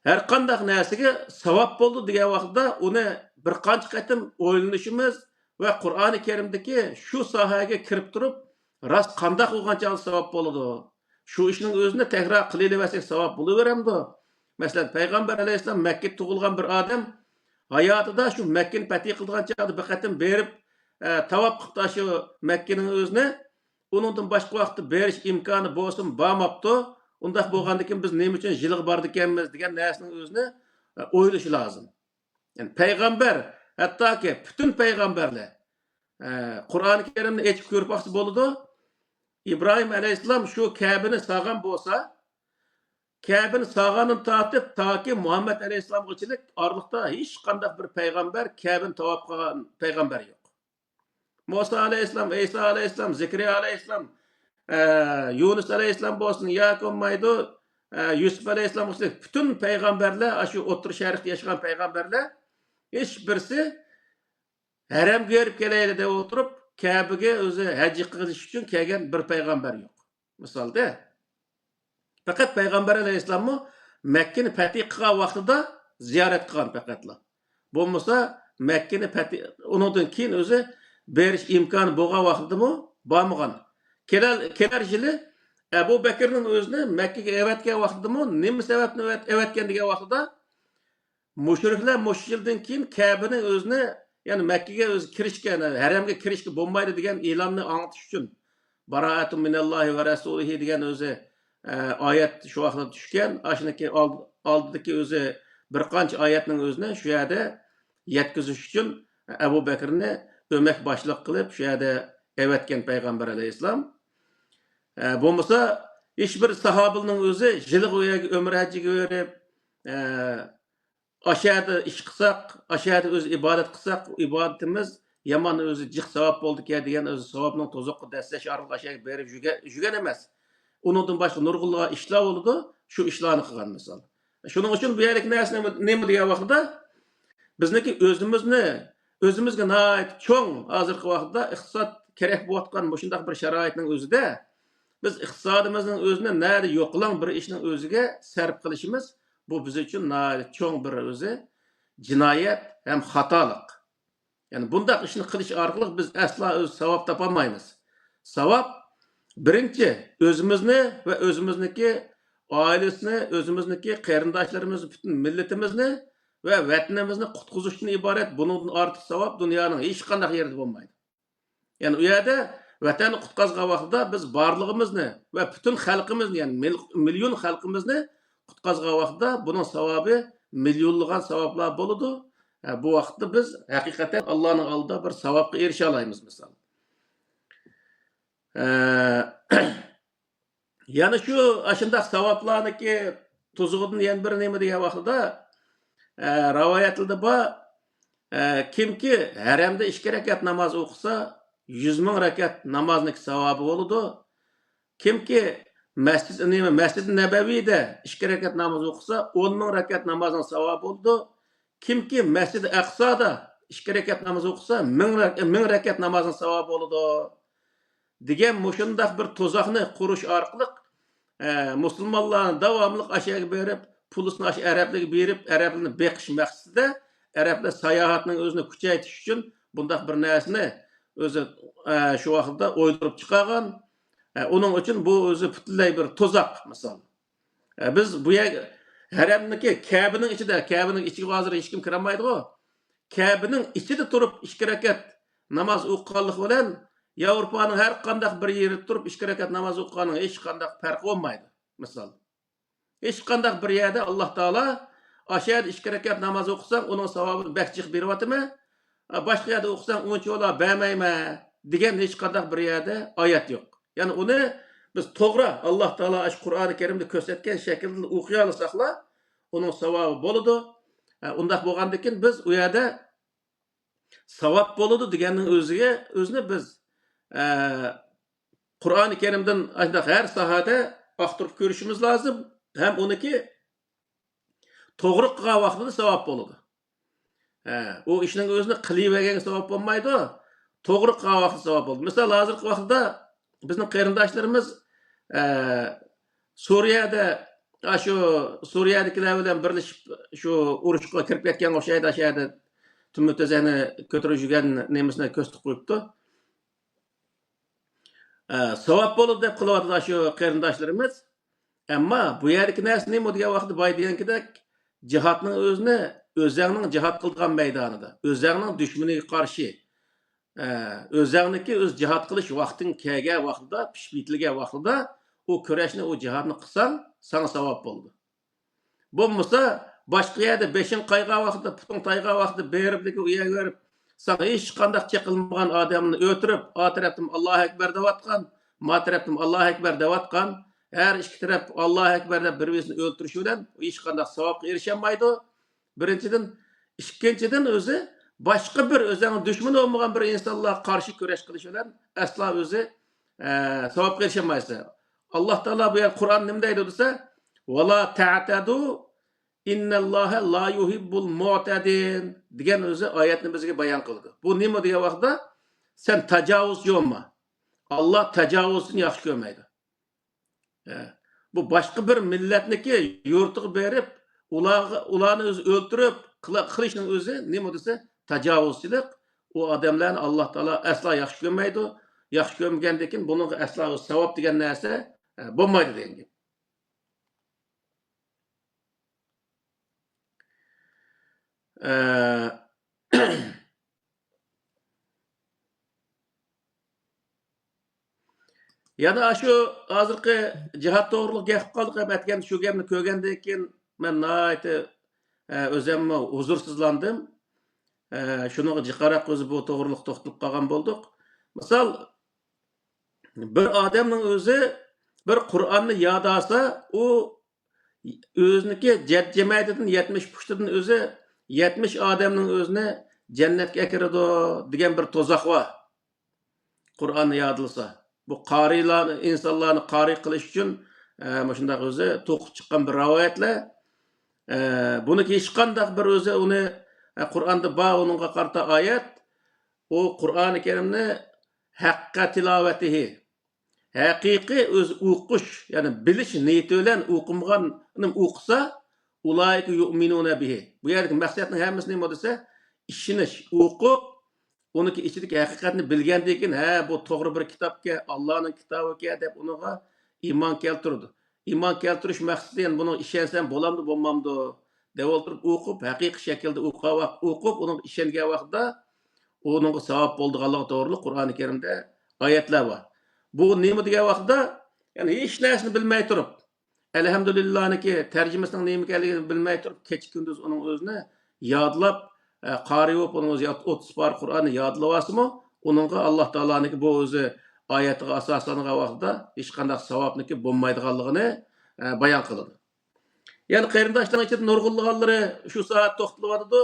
ھەر قانداق نەرسىگە ساۋاب بولىدۇ دېگەن ۋاقتىدا ئۇنى بىر قانچە قېتىم ئويلىنىشىمىز ۋە قۇرئانى كەرىمدىكى شۇ ساھەگە كىرىپ تۇرۇپ، راست قانداق بولغان چاغدا ساۋاب بولىدۇ؟ شۇ ئىشنىڭ ئۆزىنى تەكرار قىلىۋەرسەك ساۋاب بولۇۋېرەمدۇ؟ مەسىلەن، پەيغەمبەر ئەلەيھىسسالام مەككىدە تۇغۇلغان بىر ئادەم ھاياتىدا شۇ مەككىنى پەتھى قىلىدىغان چاغدا بىر قېتىم بېرىپ، ئە، تاۋاپ قىپتۇ شۇ مەككىنىڭ ئۆزىنى. ئۇنىڭدىن باشقا ۋاقىتتا بېرىش ئىمكانى بولسىمۇ بارماپتۇ. ئۇنداق بولغاندىكىن بىز نېمە ئۈچۈن يىلغا بارىدىكەنمىز دېگەن نەرسىنىڭ ئۆزىنى، ئە، ئويلىشى لازىم. يەنى پەيغەمبەر، ھەتتاكى پۈتۈن پەيغەمبەرلەر، ئە، قۇرئانى كەرىمنى ئېچىپ كۆرۈپ باقسا بولىدۇ. ئىبراھىم ئەلەيھىسسالام شۇ كەبىنى سالغان بولسا، كەبىنى سالغاندىن تارتىپ تاكى مۇھەممەد ئەلەيھىسسالامغىچىلىك ئارىلىقتا ھېچقانداق بىر پەيغەمبەر كەبىنى تاۋاپ قىلغان پەيغەمبەر يوق. مۇسا ئەلەيھىسسالام، ئەيسا ئەلەيھىسسالام، زەكەرىيا ئەلەيھىسسالام، ئە، يۇنۇس ئەلەيھىسسالام بولسۇن ياكى بولمايدۇ، ئە، يۈسۈپ ئەلەيھىسسالام بولسۇن، پۈتۈن پەيغەمبەرلەر، ئاشۇ ئوتتۇرا شەرقتە ياشىغان پەيغەمبەرلەر ھېچ بىرسى ھەرەمگە بېرىپ كېلەيلى دەپ ئولتۇرۇپ، كەبىگە ئۆزى ھەج قىلىش ئۈچۈن كەلگەن بىر پەيغەمبەر يوق. مىسالدا، پەقەت پەيغەمبەر ئەلەيھىسسالاممۇ مەككىنى پەتھى قىلغان ۋاقتىدا زىيارەت قىلغان پەقەتلا. بولمىسا، مەككىنى پەتھى، ئۇنىڭدىن كېيىن ئۆزى بېرىش ئىمكانى بولغان ۋاقتىدىمۇ بارمىغان. كېلەر، كېلەر يىلى ئەبۇ بەكرىنىڭ ئۆزىنى مەككىگە ئەۋەتكەن ۋاقتىدىمۇ نېمە سەۋەبتىن ئەۋەت-، ئەۋەتكەن دېگەن ۋاقتىدا، مۇشرىكلار مۇشۇ يىلدىن كېيىن كەبىنىڭ ئۆزىنى، يەنى مەككىگە ئۆزى كىرىشكە، ھەرەمگە كىرىشكە بولمايدۇ دېگەن ئېلاننى ئاڭلىتىش ئۈچۈن، بارائەتۇن مىنەللاھى ۋە رەسۇلىھى دېگەن ئۆزى، ئە، ئايەت شۇ ۋاقىتتا چۈشكەن. ئاشۇنىڭكى ئالد-، ئالدىدىكى ئۆزى بىر قانچە ئايەتنىڭ ئۆزىنى شۇ يەردە يەتكۈزۈش ئۈچۈن ئەبۇ بەكرىنى ئۆمەك باشلىق قىلىپ شۇ يەردە ئەۋەتكەن پەيغەمبەر ئەلەيھىسسالام. ئە، بولمىسا، ھېچ بىر ساھابىنىڭ ئۆزى يىلىغا ئۇ يەرگە ئۆمرە ھەججىگە بېرىپ، ئە، ئاشۇ يەردە ئىش قىلساق، ئاشۇ يەردە ئۆزى ئىبادەت قىلساق، ئىبادىتىمىز يامان ئۆزى جىق ساۋاب بولدىكەن دېگەن ئۆزى ساۋابنىڭ توزۇققا دەسسەش ئارقىلىق ئاشۇ يەرگە بېرىپ يۈگە-، يۈگەن ئەمەس. ئۇنىڭدىن باشقا نۇرغۇنلىغان ئىشلار بولىدۇ، شۇ ئىشلارنى قىلغان مىسال. شۇنىڭ ئۈچۈن بۇ يەردىكى نەرسە نېمە، نېمە دېگەن ۋاقتىدا، بىزنىڭكى ئۆزىمىزنى، ئۆزىمىزگە ناھايىتى چوڭ ھازىرقى ۋاقىتتا ئىقتىساد كېرەك بولۇۋاتقان مۇشۇنداق بىر شارائىتنىڭ ئۆزىدە، بىز ئىقتىسادىمىزنىڭ ئۆزىنى نەدە يوقىلاڭ بىر ئىشنىڭ ئۆزىگە سەرپ قىلىشىمىز، بۇ بىز ئۈچۈن ناھايىتى چوڭ بىر ئۆزى جىنايەت ھەم خاتالىق. يەنى بۇنداق ئىشنى قىلىش ئارقىلىق بىز ئەسلا ئۆز ساۋاب تاپالمايمىز. ساۋاب بىرىنچى، ئۆزىمىزنى ۋە ئۆزىمىزنىڭكى ئائىلىسىنى، ئۆزىمىزنىڭكى قېرىنداشلىرىمىزنى، پۈتۈن مىللىتىمىزنى ۋە ۋەتىنىمىزنى قۇتقۇزۇشتىن ئىبارەت. بۇنىڭدىن ئارتۇق ساۋاب دۇنيانىڭ ھېچقانداق يېرىدە بولمايدۇ. يەنى ئۇ يەردە ۋەتەننى قۇتقازغان ۋاقتىدا بىز بارلىقىمىزنى ۋە پۈتۈن خەلقىمىزنى، يەنى مىل-، مىليون خەلقىمىزنى قۇتقازغان ۋاقتىدا بۇنىڭ ساۋابى مىليونلىغان ساۋابلار بولىدۇ. ھە، بۇ ۋاقىتتا بىز ھەقىقەتەن ئاللانىڭ ئالدىدا بىر ساۋابقا ئېرىشەلەيمىز، مىسال. ئە، يەنە شۇ ئاشۇنداق ساۋابلارنىڭكى تۇزىغىدىن يەنە بىر نېمە دېگەن ۋاقتىدا، ئە، رىۋايەتلەردە بار، ئە، كىمكى ھەرەمدە ئىككى رەكەت ناماز ئوقۇسا، يۈز مىڭ رەكەت نامازنىڭكى ساۋابى بولىدۇ. كىمكى مەسچىد، نېمە، مەسچىدى نەبەۋىدە ئىككى رەكەت ناماز ئوقۇسا، ئون مىڭ رەكەت نامازنىڭ ساۋابى بولىدۇ. كىمكى مەسچىدى ئەقسادا ئىككى رەكەت ناماز ئوقۇسا، مىڭ رەك-، مىڭ رەكەت نامازنىڭ ساۋابى بولىدۇ. دېگەن مۇشۇنداق بىر تۇزاقنى قۇرۇش ئارقىلىق، ئە، مۇسۇلمانلارنى داۋاملىق ئاشۇ يەرگە بېرىپ، پۇلىسىنى ئاشۇ ئەرەبلەرگە بېرىپ، ئەرەبلەرنى بېقىش مەقسىتىدە، ئەرەبلەر ساياھەتنىڭ ئۆزىنى كۈچەيتىش ئۈچۈن بۇنداق بىر نەرسىنى ئۆزى، ئە، شۇ ۋاقىتتا ئويدۇرۇپ چىقارغان. ئە، ئۇنىڭ ئۈچۈن بۇ ئۆزى پۈتۈنلەي بىر تۇزاق، مىسال. ئە، بىز بۇ يەرگە، ھەرەمنىڭكى، كەبىنىڭ ئىچىدە، كەبىنىڭ ئىچىگە ھازىر ھېچكىم كىرەلمەيدىغۇ. كەبىنىڭ ئىچىدە تۇرۇپ ئىككى رەكەت ناماز ئوقۇغانلىقى بىلەن ياۋروپانىڭ ھەر قانداق بىر يېرىدە تۇرۇپ ئىككى رەكەت ناماز ئوقۇغاننىڭ ھېچقانداق پەرقى بولمايدۇ، مىسال. ھېچقانداق بىر يەردە ئاللا تائالا، «ئاشۇ يەردە ئىككى رەكەت ناماز ئوقۇساڭ، ئۇنىڭ ساۋابىنى بەك جىق بېرىۋاتىمەن، باشقا يەردە ئوقۇساڭ، ئۇنچىۋالا بەرمەيمەن» دېگەن ھېچقانداق بىر يەردە ئايەت يوق. يەنى ئۇنى بىز توغرا ئاللا تائالا ئاشۇ قۇرئانى كەرىمدە كۆرسەتكەن شەكىلدە ئوقۇيالىساقلا، ئۇنىڭ ساۋابى بولىدۇ. ئە، ئۇنداق بولغاندىكىن بىز ئۇ يەردە ساۋاب بولىدۇ دېگەننىڭ ئۆزىگە، ئۆزىنى بىز، ئە، قۇرئانى كەرىمدىن ئاشۇنداق ھەر ساھەدە ئاختۇرۇپ كۆرۈشىمىز لازىم. ھەم ئۇنىڭكى توغرا قىلغان ۋاقتىدا ساۋاب بولىدۇ. ھە، ئۇ ئىشنىڭ ئۆزىنى قىلىۋەرگەنگە ساۋاب بولمايدۇ. توغرا قىلغان ۋاقتىدا ساۋاب بولىدۇ. مىسال، ھازىرقى ۋاقىتتا بىزنىڭ قېرىنداشلىرىمىز، ئە، سۈرىيەدە، ئاشۇ سۈرىيەدىكىلەر بىلەن بىرلىشىپ شۇ ئۇرۇشقا كىرىپ كەتكەنگە ئوخشايدۇ، ئاشۇ يەردە تۈمۈر تۆزەكنى كۆتۈرۈپ يۈرگەن نېمىسىنى كۆرسىتىپ قويۇپتۇ. ئە، ساۋاب بولىدۇ دەپ قىلىۋاتىدۇ شۇ قېرىنداشلىرىمىز. ئەمما بۇ يەردىكى نەرسە نېمە دېگەن ۋاقىتتا، باي دېگەنكىدەك، جىھادنىڭ ئۆزىنى ئۆزەڭنىڭ جىھاد قىلىدىغان مەيدانىدا، ئۆزەڭنىڭ دۈشمىنىگە قارشى، ئە، ئۆزەڭنىڭكى ئۆز جىھاد قىلىش ۋاقتىڭ كەلگەن ۋاقتىدا، پىشىپ يېتىلگەن ۋاقتىدا ئۇ كۈرەشنى، ئۇ جىھادنى قىلساڭ، ساڭا ساۋاب بولىدۇ. بولمىسا، باشقا يەردە بېشىڭ قايغان ۋاقتىدا، پۇتۇڭ تايغان ۋاقتىدا بېرىپ، ئۇ يەرگە بېرىپ، ساڭا ھېچقانداق چېقىلمىغان ئادەمنى ئۆلتۈرۈپ، ئا تەرەپتىن «ئاللاھۇ ئەكبەر» دەۋاتقان، ما تەرەپتىن «ئاللاھۇ ئەكبەر» دەۋاتقان، ھەر ئىككى تەرەپ «ئاللاھۇ ئەكبەر» دەپ بىر-بىرسىنى ئۆلتۈرۈش بىلەن ھېچقانداق ساۋابقا ئېرىشەلمەيدۇ. بىرىنچىدىن، ئىككىنچىدىن، ئۆزى باشقا بىر ئۆزەڭ دۈشمىنى بولمىغان بىر ئىنسانلارغا قارشى كۈرەش قىلىش بىلەن ئەسلا ئۆزى، ئە، ساۋابقا ئېرىشەلمەيسەن. ئاللا تائالا بۇ يەردە قۇرئان نېمە دەيدۇ دېسە، «ۋەلا تەتەدۇ، ئىننەللاھە لا يۇھىببۇل مۇئتەدىن» دېگەن ئۆزى ئايەتنى بىزگە بايان قىلىدۇ. بۇ نېمە دېگەن ۋاقىتتا، سەن تاجاۋۇزچى بولما. ئاللا تاجاۋۇزچىنى ياخشى كۆرمەيدۇ. ئە، بۇ باشقا بىر مىللەتنىكى يۇرتىغا بېرىپ، ئۇلارغا، ئۇلارنى ئۆزى ئۆلتۈرۈپ قىلا-، قىلىشنىڭ ئۆزى نېمە دېسە، تاجاۋۇزچىلىق. ئۇ ئادەملەرنى ئاللا تائالا ئەسلا ياخشى كۆرمەيدۇ. ياخشى كۆرمىگەندىن كېيىن بۇنىڭغا ئەسلا ساۋاب دېگەن نەرسە، ئە، بولمايدۇ دېگەن گەپ. ئە، يەنە ئاشۇ ھازىرقى جىھاد توغرۇلۇق گەپ قىلىپ قالدۇق، ھەم ئەتىگەن شۇ گەپنى كۆرگەندىن كېيىن مەن ناھايىتى، ئە، ئۆزۈممۇ ھۇزۇرسىزلاندىم. ئە، شۇنىڭغا جىقراق ئۆزى بۇ توغرۇلۇق توختىلىپ قالغان بولدۇق. مىسال، بىر ئادەمنىڭ ئۆزى بىر قۇرئاننى ياد ئالسا، ئۇ ئۆزىنىڭكى جەمەتىدىن يەتمىش پۇشتىدىن ئۆزى يەتمىش ئادەمنىڭ ئۆزىنى جەننەتكە ئەكىرىدۇ دېگەن بىر تۇزاق بار. قۇرئاننى يادلىسا. بۇ قارىيلار، ئىنسانلارنى قارىي قىلىش ئۈچۈن، ئە، مۇشۇنداق ئۆزى توقۇپ چىققان بىر رىۋايەتلەر. ئە، بۇنىڭكى ھېچقانداق بىر ئۆزى ئۇنى، ئە، قۇرئاندا بار ئۇنىڭغا قارىتا ئايەت. ئۇ قۇرئانى كەرىمنى ھەققە تىلاۋەتىھى، ھەقىقىي ئۆزى ئوقۇش، يەنى بىلىش نىيىتى بىلەن ئوقۇمىغان ئوقۇسا، ئۇلائىكە يۇئمىنۇنە بىھى. بۇ يەردىكى مەقسەتنىڭ ھەممىسى نېمە دېسە، ئىشىنىش، ئوقۇپ، ئۇنىڭكى ئىچىدىكى ھەقىقەتنى بىلگەندىن كېيىن، ھە، بۇ توغرا بىر كىتابكەن، ئاللانىڭ كىتابىكەن دەپ ئۇنىڭغا ئىمان كەلتۈرىدۇ. ئىمان كەلتۈرۈش مەقسىتى، يەنى بۇنىڭغا ئىشەنسەم بولامدۇ، بولمامدۇ دەپ ئولتۇرۇپ ئوقۇپ، ھەقىقىي شەكىلدە ئوقۇغان ۋاقىت، ئوقۇپ، ئۇنىڭغا ئىشەنگەن ۋاقىتتا ئۇنىڭغا ساۋاب بولىدىغانلىقى توغرىلىق قۇرئانى كەرىمدە ئايەتلەر بار. بۇ نېمە دېگەن ۋاقىتتا، يەنى ھېچ نەرسىنى بىلمەي تۇرۇپ، ئەلھەمدۇلىللانىڭكى تەرجىمىسىنىڭ نېمە ئىكەنلىكىنى بىلمەي تۇرۇپ، كېچە-كۈندۈز ئۇنىڭ ئۆزىنى يادلاپ، ئە، قارى بولۇپ، ئۇنىڭ ئۆزى ياد-، ئوتتۇز پارە قۇرئاننى يادلىۋالسىمۇ، ئۇنىڭغا ئاللا تائالانىڭكى بۇ ئۆزى ئايەتىگە ئاساسلانغان ۋاقتىدا ھېچقانداق ساۋابنىڭكى بولمايدىغانلىقىنى، ئە، بايان قىلىدۇ. يەنى قېرىنداشلارنىڭ ئىچىدە نۇرغۇنلىغانلىرى شۇ سائەت توختىلىۋاتىدۇ.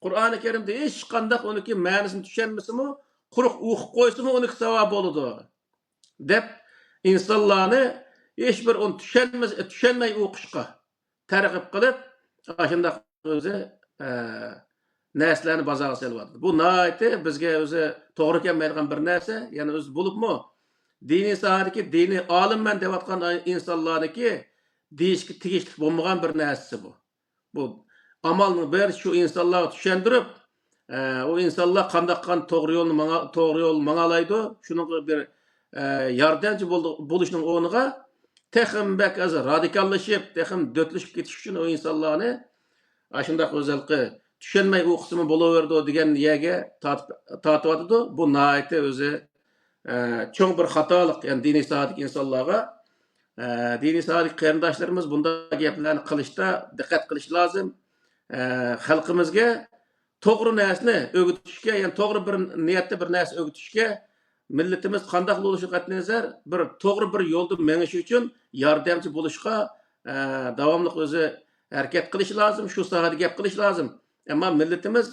قۇرئانى كەرىمدە ھېچقانداق ئۇنىڭكى مەنىسىنى چۈشەنمىسىمۇ، قۇرۇق ئوقۇپ قويسىمۇ ئۇنىڭكى ساۋابى بولىدۇ، دەپ ئىنسانلارنى ھېچبىر ئۇنى چۈشەنمەس-، چۈشەنمەي ئوقۇشقا تەرغىب قىلىپ، ئاشۇنداق ئۆزى، ئە، نەرسىلەرنى بازارغا سېلىۋاتىدۇ. بۇ ناھايىتى بىزگە ئۆزى توغرا كەلمەيدىغان بىر نەرسە. يەنى ئۆزى بولۇپمۇ دىنىي ساھەدىكى دىنىي ئالىممەن دەۋاتقان ئىنسانلارنىڭكى دېيىشكە تېگىشلىك بولمىغان بىر نەرسىسى بۇ. بۇ ئامالنىڭ بىرى شۇ ئىنسانلارغا چۈشەندۈرۈپ، ئە، ئۇ ئىنسانلار قانداق قان توغرا يولنى ماڭا-، توغرا يول ماڭالايدۇ، شۇنىڭغا بىر، ئە، ياردەمچى بولدى-، بولۇشنىڭ ئورنىغا تېخىمۇ بەك ئاز رادىكاللىشىپ، تېخىمۇ دۆتلىشىپ كېتىش ئۈچۈن ئۇ ئىنسانلارنى ئاشۇنداق ئۆزەلقى چۈشەنمەي ئوقۇسىمۇ بولۇۋېرىدۇ دېگەن يەرگە تارتىپ، تارتىۋاتىدۇ. بۇ ناھايىتى ئۆزى، ئە، چوڭ بىر خاتالىق، يەنى دىنىي ساھەدىكى ئىنسانلارغا، ئە، دىنىي ساھەدىكى قېرىنداشلىرىمىز بۇنداق گەپلەرنى قىلىشتا دىققەت قىلىش لازىم. ئە، خەلقىمىزگە توغرا نەرسىنى ئۆگىتىشكە، يەنى توغرا بىر نىيەتتە بىر نەرسە ئۆگىتىشكە، مىللىتىمىز قانداق بولۇشىغا قەتئىينەزەر، بىر توغرا بىر يولدا مېڭىشى ئۈچۈن ياردەمچى بولۇشقا، ئە، داۋاملىق ئۆزى ھەرىكەت قىلىشى لازىم، شۇ ساھەدە گەپ قىلىشى لازىم. ئەمما مىللىتىمىز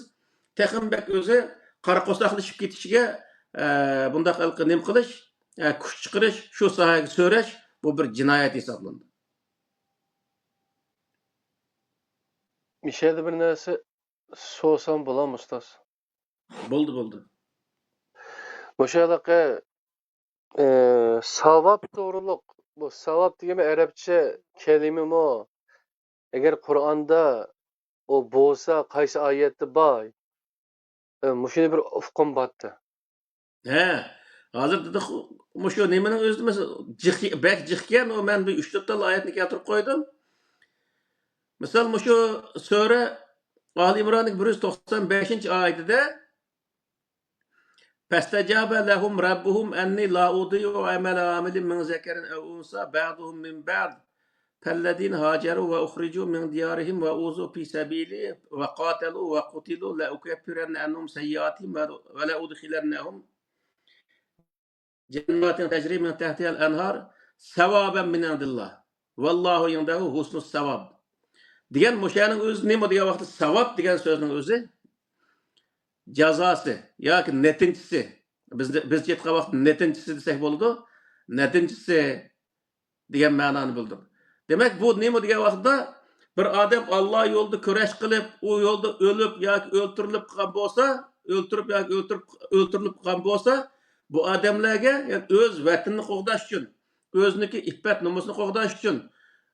تېخىمۇ بەك ئۆزى قارا قورساقلىشىپ كېتىشىگە، ئە، بۇنداق ھېلىقى نېمە قىلىش، ئە، كۈچ چىقىرىش، شۇ ساھەگە سۆرەش، بۇ بىر جىنايەت ھېسابلىنىدۇ. مۇشۇ يەردە بىر نەرسە سورىسام بولامدۇ، ئۇستاز؟ بولدى، بولدى. مۇشۇ ھېلىقى، ئى، ساۋاب توغرۇلۇق، بۇ ساۋاب دېگەن ئەرەبچە كەلىمىمۇ؟ ئەگەر قۇرئاندا ئۇ بولسا، قايسى ئايەتتە بار؟ ئى، مۇشۇنى بىر ئۇققۇم بارتى. ھە، ھازىر دېدۇق، مۇشۇ نېمىنىڭ ئۆزىدە مەسىلەن، جىق، بەك جىقكەن، ئۇ مەن بىر ئۈچ تۆت تال ئايەتنى كەلتۈرۈپ قويدۇم. مىسال، مۇشۇ سۈرە ئالى ئىمراننىڭ بىر يۈز توقسان بەشىنچى ئايىتىدە، فاستجاب لهم ربهم أني لا أضيع عمل عامل من ذكر أو أنثى بعضهم من بعض فالذين هاجروا وأخرجوا من ديارهم وأوذوا في سبيلي وقاتلوا وقتلوا لأكفرن عنهم سيئاتهم ولأدخلنهم جنات تجري من تحتها الأنهار ثوابا من عند الله والله عنده حسن الثواب دېگەن مۇشۇنىڭ ئۆزى نېمە دېگەن ۋاقىتتا ساۋاب دېگەن سۆزنىڭ ئۆزى جازاسى ياكى نەتىجىسى. بىز، بىزچە ئېيتقان ۋاقىتتا نەتىجىسى دېسەك بولىدۇ. نەتىجىسى دېگەن مەنانى بىلدۈرىدۇ. دېمەك، بۇ نېمە دېگەن ۋاقىتتا، بىر ئادەم ئاللا يولىدا كۈرەش قىلىپ، ئۇ يولدا ئۆلۈپ ياكى ئۆلتۈرۈلۈپ قالغان بولسا، ئۆلتۈرۈپ ياكى ئۆلتۈرۈپ، ئۆلتۈرۈلۈپ قالغان بولسا، بۇ ئادەملەرگە، يەنى ئۆز ۋەتىنىنى قوغداش ئۈچۈن، ئۆزىنىڭكى ئىپپەت نومۇسىنى قوغداش ئۈچۈن،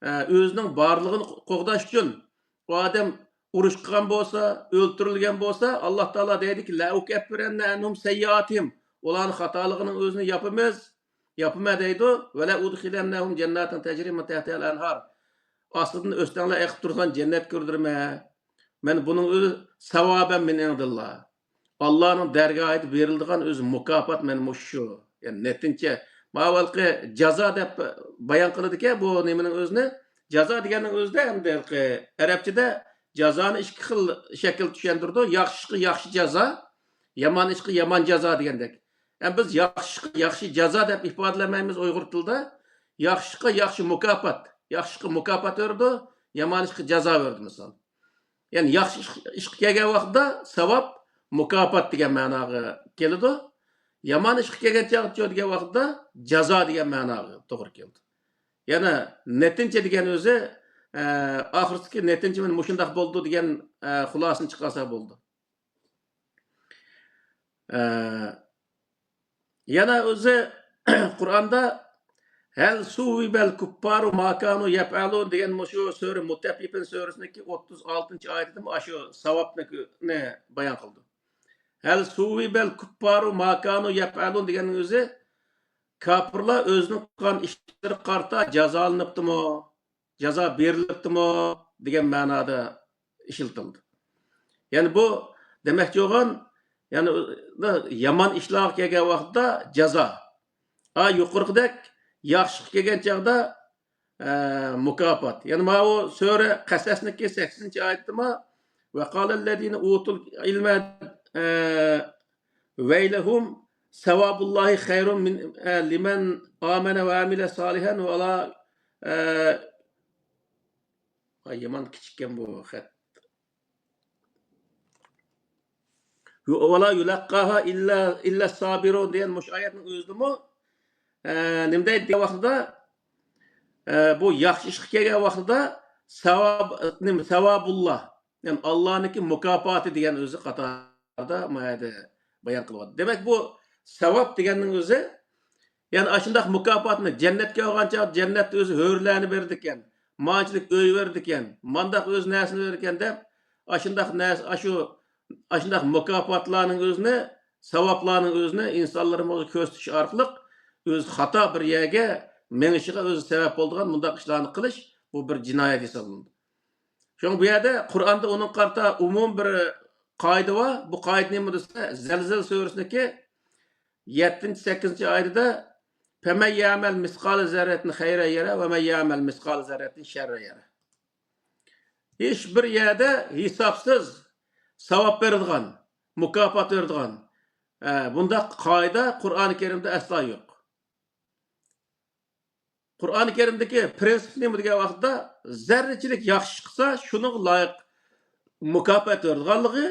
ئە، ئۆزىنىڭ بارلىقىنى قوغداش ئۈچۈن، ئۇ ئادەم ئۇرۇش قىلغان بولسا، ئۆلتۈرۈلگەن بولسا، ئاللا تائالا دەيدىكى، لەئۇكەففىرەننە ئەنھۇم سەييئاتىھىم، ئۇلارنىڭ خاتالىقىنىڭ ئۆزىنى ياپىمىز، ياپىمەن دەيدۇ. ۋەلەئۇدخىلەننەھۇم جەنناتىن تەجرى مىن تەھتىھەل ئەنھار، ئاستىدىن ئۆستەڭلەر ئېقىپ تۇرىدىغان جەننەتكە كىردۈرىمەن. مەن بۇنىڭ ئۆزى ساۋابەن مىن ئىندىللا، ئاللانىڭ دەرگاھىدا بېرىلىدىغان ئۆزى مۇكاپات مەن مۇشۇ شۇ. يەنى نەتىجە. ماۋۇ ھېلىقى جازا دەپ بايان قىلىدىكەن بۇ نېمىنىڭ ئۆزىنى. جازا دېگەننىڭ ئۆزىدە ئەمدى ھېلىقى ئەرەبچىدە جازانى ئىككى خىل شەكىلدە چۈشەندۈرىدۇ. ياخشى ئىشقا ياخشى جازا، يامان ئىشقا يامان جازا دېگەندەك. ئەمما بىز ياخشى ئىشقا ياخشى جازا دەپ ئىپادىلىمەيمىز ئۇيغۇر تىلىدا. ياخشى ئىشقا ياخشى مۇكاپات. ياخشى ئىشقا مۇكاپات بېرىدۇ، يامان ئىشقا جازا بېرىدۇ مىسال. يەنى ياخشى ئىش، ئىشقا كەلگەن ۋاقىتتا ساۋاب، مۇكاپات دېگەن مەناغا كېلىدۇ. يامان ئىشقا كەلگەن چاغ-، چاغ دېگەن ۋاقىتتا جازا دېگەن مەناغا توغرا كېلىدۇ. يەنى نەتىجە دېگەن ئۆزى، ئە، ئاخىرسىدىكى نەتىجە مانا مۇشۇنداق بولىدۇ دېگەن، ئە، خۇلاسىنى چىقارسا بولىدۇ. ئە، يەنە ئۆزى قۇرئاندا ھەل سۇۋۋىبەل كۇففارۇ ما كانۇ يەپئەلۇن دېگەن مۇشۇ سۈرە مۇتەففىفىن سۈرىسىنىڭكى ئوتتۇز ئالتىنچى ئايىتىدىمۇ ئاشۇ ساۋابنى بايان قىلدى. ھەل سۇۋىبەل كۇپپارۇ ما كانۇ يەپئەلۇن دېگەننىڭ ئۆزى، كاپىرلار ئۆزىنىڭ قىلغان ئىشلىرىغا قارىتا جازالىنىپتىمۇ، جازا بېرىلىپتىمۇ دېگەن مەنادا ئىشلىتىلدى. يەنى بۇ دېمەكچى بولغان، يەنى يامان ئىشلارغا كەلگەن ۋاقىتتا جازا. ئا، يۇقىرىقىدەك ياخشىلىق كەلگەن چاغدا، ئە، مۇكاپات. يەنى ماۋۇ سۈرە قەسەسنىڭكى سەكسىنىنچى ئايىتىدىمۇ، ۋەقالەللەزىنە ئۇتۇل ئىلمە، ئە، ۋەيلەھۇم سەۋابۇللاھى خەيرۇن مىن، ئە، لىمەن ئامەنە ۋە ئەمىلە سالىھەن ۋەلا، ئە، ۋاي، يامان كىچىككەن بۇ خەت. ۋەلا يۇلەققاھا ئىللا، ئىللا سابىرۇن دېگەن مۇشۇ ئايەتنىڭ ئۆزىدىمۇ، ئە، نېمە دەيدۇ دېگەن ۋاقتىدا، ئە، بۇ ياخشى ئىشقا كەلگەن ۋاقتىدا ساۋاب، نېمە، ساۋابۇللا، يەنى ئاللانىڭكى مۇكاپاتى دېگەن ئۆزى قاتارىدا ما يەردە بايان قىلىۋاتىدۇ. دېمەك، بۇ ساۋاب دېگەننىڭ ئۆزى، يەنى ئاشۇنداق مۇكاپاتنى جەننەتكە ئالغان چاغدا جەننەتتە ئۆزى ھۆرلەرنى بېرىدىكەن، مانچىلىك ئۆي بېرىدىكەن، مانداق ئۆز نەرسىنى بېرىدىكەن دەپ، ئاشۇنداق نەرسە، ئاشۇ، ئاشۇنداق مۇكاپاتلارنىڭ ئۆزىنى، ساۋابلارنىڭ ئۆزىنى ئىنسانلىرىمىزغا كۆرسىتىش ئارقىلىق ئۆزى خاتا بىر يەرگە مېڭىشىغا ئۆزى سەۋەب بولىدىغان مۇنداق ئىشلارنى قىلىش، بۇ بىر جىنايەت ھېسابلىنىدۇ. شۇڭا بۇ يەردە قۇرئاندا ئۇنىڭغا قارىتا ئومۇمىي بىر قائىدە بار. بۇ قائىدە نېمە دېسە، زەلزەلە سۈرىسىنىڭكى يەتتىنچى، سەككىزىنچى ئايىتىدە، فەمەن يەمەل مىسقالە زەررەتىن خەيرەن يەرە ۋە مەن يەمەل مىسقالە زەررەتىن شەررەن يەرە. ھېچ بىر يەردە ھېسابسىز ساۋاب بېرىدىغان، مۇكاپات بېرىدىغان، ئە، بۇنداق قائىدە قۇرئانى كەرىمدە ئەسلا يوق. قۇرئانى كەرىمدىكى پرىنسىپ نېمە دېگەن ۋاقىتتا، زەررىچىلىك ياخشى ئىش قىلسا، شۇنىڭغا لايىق مۇكاپات بېرىدىغانلىقى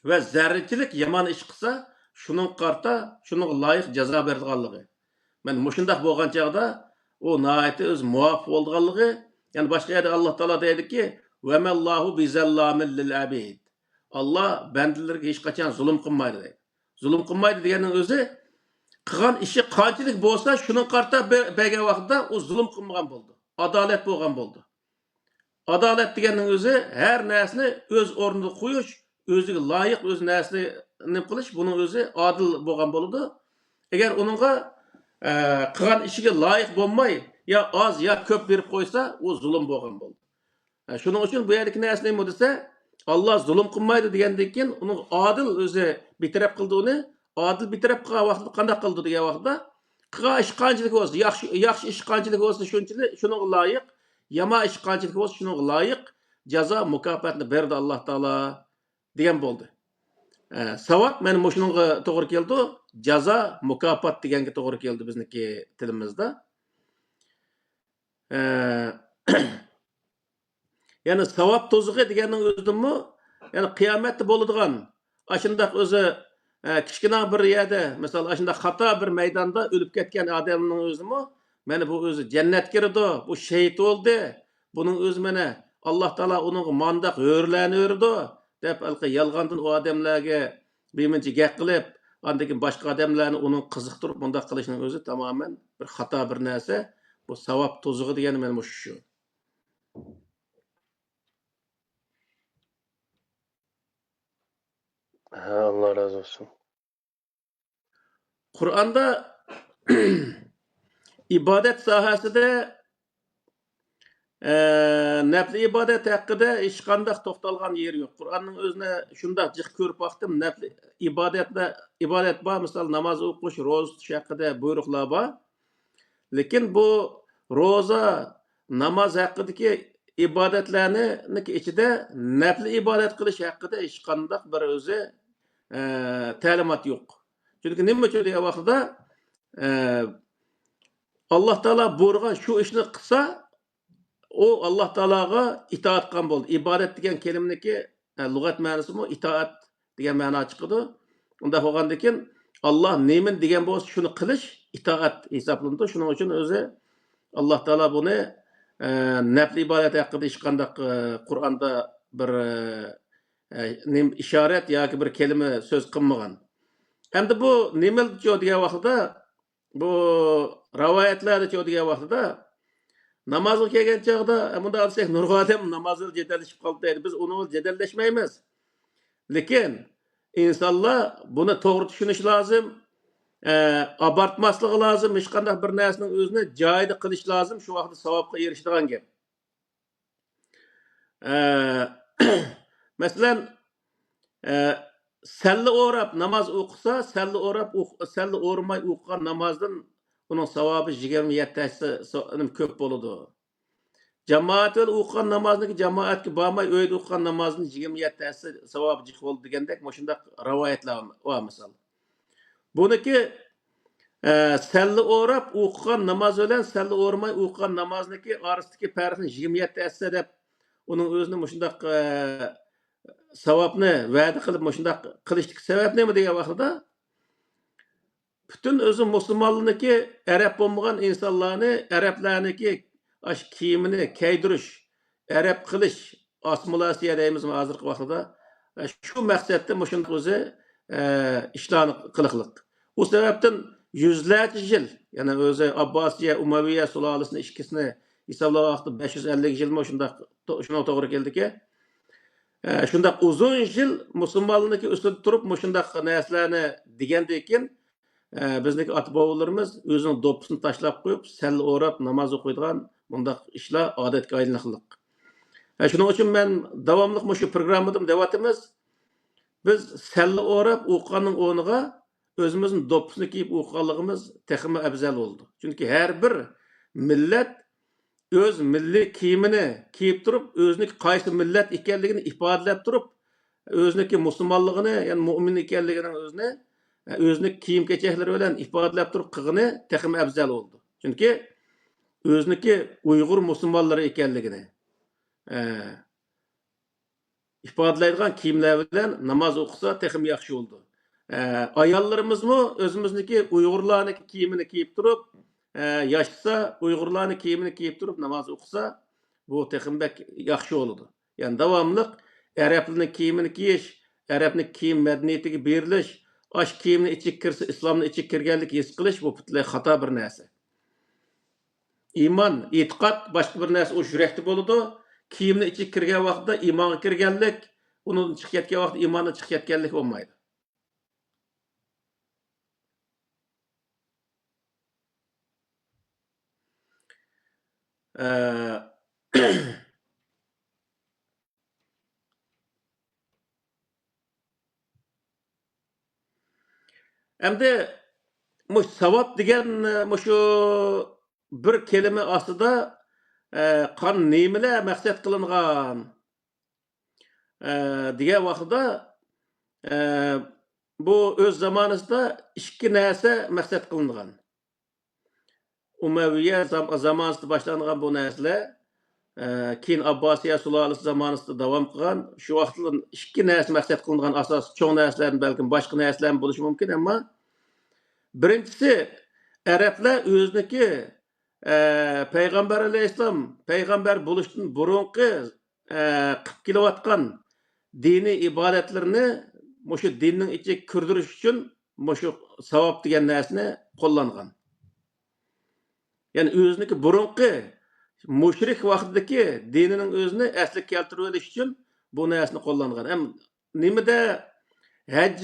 ۋە زەررىچىلىك يامان ئىش قىلسا، شۇنىڭغا قارىتا، شۇنىڭغا لايىق جازا بېرىدىغانلىقى. مەن مۇشۇنداق بولغان چاغدا ئۇ ناھايىتى ئۆزى مۇۋاپىق بولىدىغانلىقى، يەنى باشقا يەردە ئاللا تائالا دەيدۇكى، ۋەمەللاھۇ بىزەللامىل لىل ئەبىد. ئاللا بەندىلىرىگە ھېچقاچان زۇلۇم قىلمايدۇ دەيدۇ. زۇلۇم قىلمايدۇ دېگەننىڭ ئۆزى، قىلغان ئىشى قانچىلىك بولسا، شۇنىڭغا قارىتا بە-، بەرگەن ۋاقتىدا ئۇ زۇلۇم قىلمىغان بولىدۇ. ئادالەت بولغان بولىدۇ. ئادالەت دېگەننىڭ ئۆزى ھەر نەرسىنى ئۆز ئورنىدا قويۇش، ئۆزىگە لايىق، ئۆز نەرسىنى نېمە قىلىش، بۇنىڭ ئۆزى ئادىل بولغان بولىدۇ. ئەگەر ئۇنىڭغا، ئە، قىلغان ئىشىگە لايىق بولماي، يا ئاز، يا كۆپ بېرىپ قويسا، ئۇ زۇلۇم بولغان بولىدۇ. ئە، شۇنىڭ ئۈچۈن بۇ يەردىكى نەرسە نېمە دېسە، ئاللا زۇلۇم قىلمايدۇ دېگەندىن كېيىن، ئۇنىڭ ئادىل ئۆزى بىر تەرەپ قىلدى ئۇنى. ئادىل بىر تەرەپ قىلغان ۋاقتىدا قانداق قىلىدۇ دېگەن ۋاقتىدا، قىلغان ئىش قانچىلىك بولسا، ياخشى، ياخشى ئىش قانچىلىك بولسا، شۇنچىلىك، شۇنىڭغا لايىق، يامان ئىش قانچىلىك بولسا، شۇنىڭغا لايىق جازا، مۇكاپاتنى بېرىدۇ ئاللا تائالا دېگەن بولدى. ئە، ساۋاب مانا مۇشۇنىڭغا توغرا كېلىدۇ. جازا، مۇكاپات دېگەنگە توغرا كېلىدۇ بىزنىڭكى تىلىمىزدا. ئە، يەنى ساۋاب تۇزىقى دېگەننىڭ ئۆزىدىمۇ، يەنى قىيامەتتە بولىدىغان ئاشۇنداق ئۆزى، ئە، كىچىككىنە بىر يەردە، مىسال، ئاشۇنداق خاتا بىر مەيداندا ئۆلۈپ كەتكەن ئادەمنىڭ ئۆزىمۇ، مانا بۇ ئۆزى جەننەتكە كىرىدۇ، بۇ شېھىت بولدى، بۇنىڭ ئۆزى مانا ئاللا تائالا ئۇنىڭغا مانداق ھۆرلەرنى بېرىدۇ، دەپ ھېلىقى يالغاندىن ئۇ ئادەملەرگە بىرمۇنچە گەپ قىلىپ، ئاندىن كېيىن باشقا ئادەملەرنى ئۇنىڭ قىزىقتۇرۇپ مۇنداق قىلىشنىڭ ئۆزى تامامەن بىر خاتا بىر نەرسە. بۇ ساۋاب تۇزىقى دېگەن مانا مۇشۇ شۇ. ھە، ئاللا رازى بولسۇن. قۇرئاندا ئىبادەت ساھەسىدە، ئە، نەپلى ئىبادەت ھەققىدە ھېچقانداق توختالغان يېرى يوق. قۇرئاننىڭ ئۆزىنى شۇنداق جىق كۆرۈپ باقتىم. نەپلى ئىبادەتلەر، ئىبادەت بار، مىسال، ناماز ئوقۇش، روزا تۇتۇش ھەققىدە بۇيرۇقلار بار. لېكىن بۇ روزا، ناماز ھەققىدىكى ئىبادەتلەرنىڭ ئىچىدە نەپلى ئىبادەت قىلىش ھەققىدە ھېچقانداق بىر ئۆزى، ئە، تەلىمات يوق. چۈنكى نېمە ئۈچۈن دېگەن ۋاقتىدا، ئە، ئاللا تائالا بۇيرۇغان شۇ ئىشنى قىلسا، ئۇ ئاللا تائالاغا ئىتائەت قىلغان بولدى. ئىبادەت دېگەن كەلىمىنىڭكى، ئە، لۇغەت مەنىسىمۇ ئىتائەت دېگەن مەنا چىقىدۇ. ئۇنداق بولغاندىن كېيىن، ئاللا نېمىنى دېگەن بولسا، شۇنى قىلىش ئىتائەت ھېسابلىنىدۇ. شۇنىڭ ئۈچۈن ئۆزى ئاللا تائالا بۇنى، ئە، نەپلى ئىبادەت ھەققىدە ھېچقانداق، ئە، قۇرئاندا بىر، ئە، ئە، نېمە ئىشارەت ياكى بىر كەلىمە سۆز قىلمىغان. ئەمدى بۇ نېمىلىچۇ دېگەن ۋاقتىدا، بۇ رىۋايەتلەردىچۇ دېگەن ۋاقتىدا، نامازغا كەلگەن چاغدا، مۇنداق دېسەك، نۇرغۇن ئادەم ناماز بىلەن جېدەللىشىپ قالدى دەيدۇ. بىز ئۇنىڭ بىلەن جېدەللەشمەيمىز. لېكىن ئىنسانلار بۇنى توغرا چۈشىنىش لازىم. ئە، ئابارتماسلىقى لازىم. ھېچقانداق بىر نەرسىنىڭ ئۆزىنى جايىدا قىلىش لازىم. شۇ ۋاقىتتا ساۋابقا ئېرىشىدىغان گەپ. ئە، مەسىلەن، ئە، سەللە ئوراپ ناماز ئوقۇسا، سەللە ئوراپ ئوق-، سەللە ئورىماي ئوقۇغان نامازدىن ئۇنىڭ ساۋابى يىگىرمە يەتتە ھەسسە سا-، كۆپ بولىدۇ. جامائەت بىلەن ئوقۇغان نامازنىڭكى جامائەتكە بارماي ئۆيدە ئوقۇغان نامازدىن يىگىرمە يەتتە ھەسسە ساۋابى جىق بولىدۇ دېگەندەك مۇشۇنداق رىۋايەتلەر بار مىسال. بۇنىكى، ئە، سەللە ئوراپ ئوقۇغان ناماز بىلەن سەللە ئورىماي ئوقۇغان نامازنىڭكى ئارىسىدىكى پەرقنى يىگىرمە يەتتە ھەسسە دەپ، ئۇنىڭ ئۆزىنى مۇشۇنداق، ئە، ساۋابنى ۋەدە قىلىپ مۇشۇنداق قىلىشتىكى سەۋەب نېمە دېگەن ۋاقتىدا، پۈتۈن ئۆزى مۇسۇلمانلارنىڭكى ئەرەب بولمىغان ئىنسانلارنى، ئەرەبلەرنىڭكى ئاشۇ كىيىمىنى كىيدۈرۈش، ئەرەب قىلىش، ئاسسىمىلياتسىيە دەيمىزمۇ ھازىرقى ۋاقتىدا، شۇ مەقسەتتە مۇشۇنداق ئۆزى، ئە، ئىشلارنى قىلىقلىق. ئۇ سەۋەبتىن يۈزلەرچە يىل، يەنى ئۆزى ئابباسىيە، ئۇمەۋىيە سۇلالىسىنى ئىككىسىنى ھېسابلىغان ۋاقىتتا بەش يۈز ئەللىك يىلمۇ شۇنداق، شۇنىڭغا توغرا كېلىدىكەن. ئە، شۇنداق ئۇزۇن يىل مۇسۇلمانلارنىڭكى ئۈستىدە تۇرۇپ، مۇشۇنداق نەرسىلەرنى دېگەندىن كېيىن، ئە، بىزنىڭكى ئاتا-بوۋىلىرىمىز ئۆزىنىڭ دوپپىسىنى تاشلاپ قويۇپ، سەللە ئوراپ ناماز ئوقۇيدىغان مۇنداق ئىشلار ئادەتكە ئايلىنىقلىق. ئە، شۇنىڭ ئۈچۈن مەن داۋاملىق مۇشۇ پروگراممىدىمۇ دەۋاتىمىز. بىز سەللە ئوراپ ئوقۇغاننىڭ ئورنىغا ئۆزىمىزنىڭ دوپپىسىنى كىيىپ ئوقۇغانلىقىمىز تېخىمۇ ئەۋزەل بولىدۇ. چۈنكى ھەر بىر مىللەت ئۆز مىللىي كىيىمىنى كىيىپ تۇرۇپ، ئۆزىنىڭ قايسى مىللەت ئىكەنلىكىنى ئىپادىلەپ تۇرۇپ، ئۆزىنىڭكى مۇسۇلمانلىقىنى، يەنى مۇئمىن ئىكەنلىكىنىڭ ئۆزىنى، ئۆزىنىڭ كىيىم-كېچەكلىرى بىلەن ئىپادىلەپ تۇرۇپ قىلغىنى تېخىمۇ ئەۋزەل بولىدۇ. چۈنكى ئۆزىنىڭكى ئۇيغۇر مۇسۇلمانلىرى ئىكەنلىكىنى، ئە، ئىپادىلەيدىغان كىيىملەر بىلەن ناماز ئوقۇسا تېخىمۇ ياخشى بولىدۇ. ئە، ئاياللىرىمىزمۇ ئۆزىمىزنىڭكى ئۇيغۇرلارنىڭكى كىيىمىنى كىيىپ تۇرۇپ، ئە، ياشىسا، ئۇيغۇرلارنىڭ كىيىمىنى كىيىپ تۇرۇپ ناماز ئوقۇسا، بۇ تېخىمۇ بەك ياخشى بولىدۇ. يەنى داۋاملىق ئەرەبلەرنىڭ كىيىمىنى كىيىش، ئەرەبنىڭ كىيىم مەدەنىيىتىگە بېرىلىش، ئاشۇ كىيىمنىڭ ئىچىگە كىرسە، ئىسلامنىڭ ئىچىگە كىرگەنلىك ھېس قىلىش، بۇ پۈتۈنلەي خاتا بىر نەرسە. ئىمان، ئېتىقاد باشقا بىر نەرسە، ئۇ يۈرەكتە بولىدۇ. كىيىمنىڭ ئىچىگە كىرگەن ۋاقتىدا ئىمانغا كىرگەنلىك، ئۇنىڭدىن چىقىپ كەتكەن ۋاقىتتا ئىماندىن چىقىپ كەتكەنلىك بولمايدۇ. ئە، ئەمدى مۇشۇ ساۋاب دېگەن، مۇشۇ بىر كەلىمە ئاستىدا، ئە، قان نېمىلەر مەقسەت قىلىنغان، ئە، دېگەن ۋاقتىدا، ئە، بۇ ئۆز زامانىسىدا ئىككى نەرسە مەقسەت قىلىنغان. ئۇمەۋىيە زام-، زامانىسىدا باشلانغان بۇ نەرسىلەر، ئە، كېيىن ئابباسىيە سۇلالىسى زامانىسىدا داۋام قىلغان. شۇ ۋاقىتتا ئىككى نەرسە مەقسەت قىلىنغان ئاساسلىق چوڭ نەرسىلەردىن، بەلكىم باشقا نەرسىلەرمۇ بولۇشى مۇمكىن، ئەمما بىرىنچىسى، ئەرەبلەر ئۆزىنىڭكى، ئە، پەيغەمبەر ئەلەيھىسسالام پەيغەمبەر بولۇشتىن بۇرۇنقى، ئە، قىلىپ كېلىۋاتقان دىنىي ئىبادەتلىرىنى مۇشۇ دىننىڭ ئىچىگە كىردۈرۈش ئۈچۈن مۇشۇ ساۋاب دېگەن نەرسىنى قوللانغان. يەنى ئۆزىنىڭكى بۇرۇنقى مۇشرىك ۋاقتىدىكى دىنىنىڭ ئۆزىنى ئەسلىگە كەلتۈرۈۋېلىش ئۈچۈن بۇ نەرسىنى قوللانغان. ھەم نېمىدە ھەج،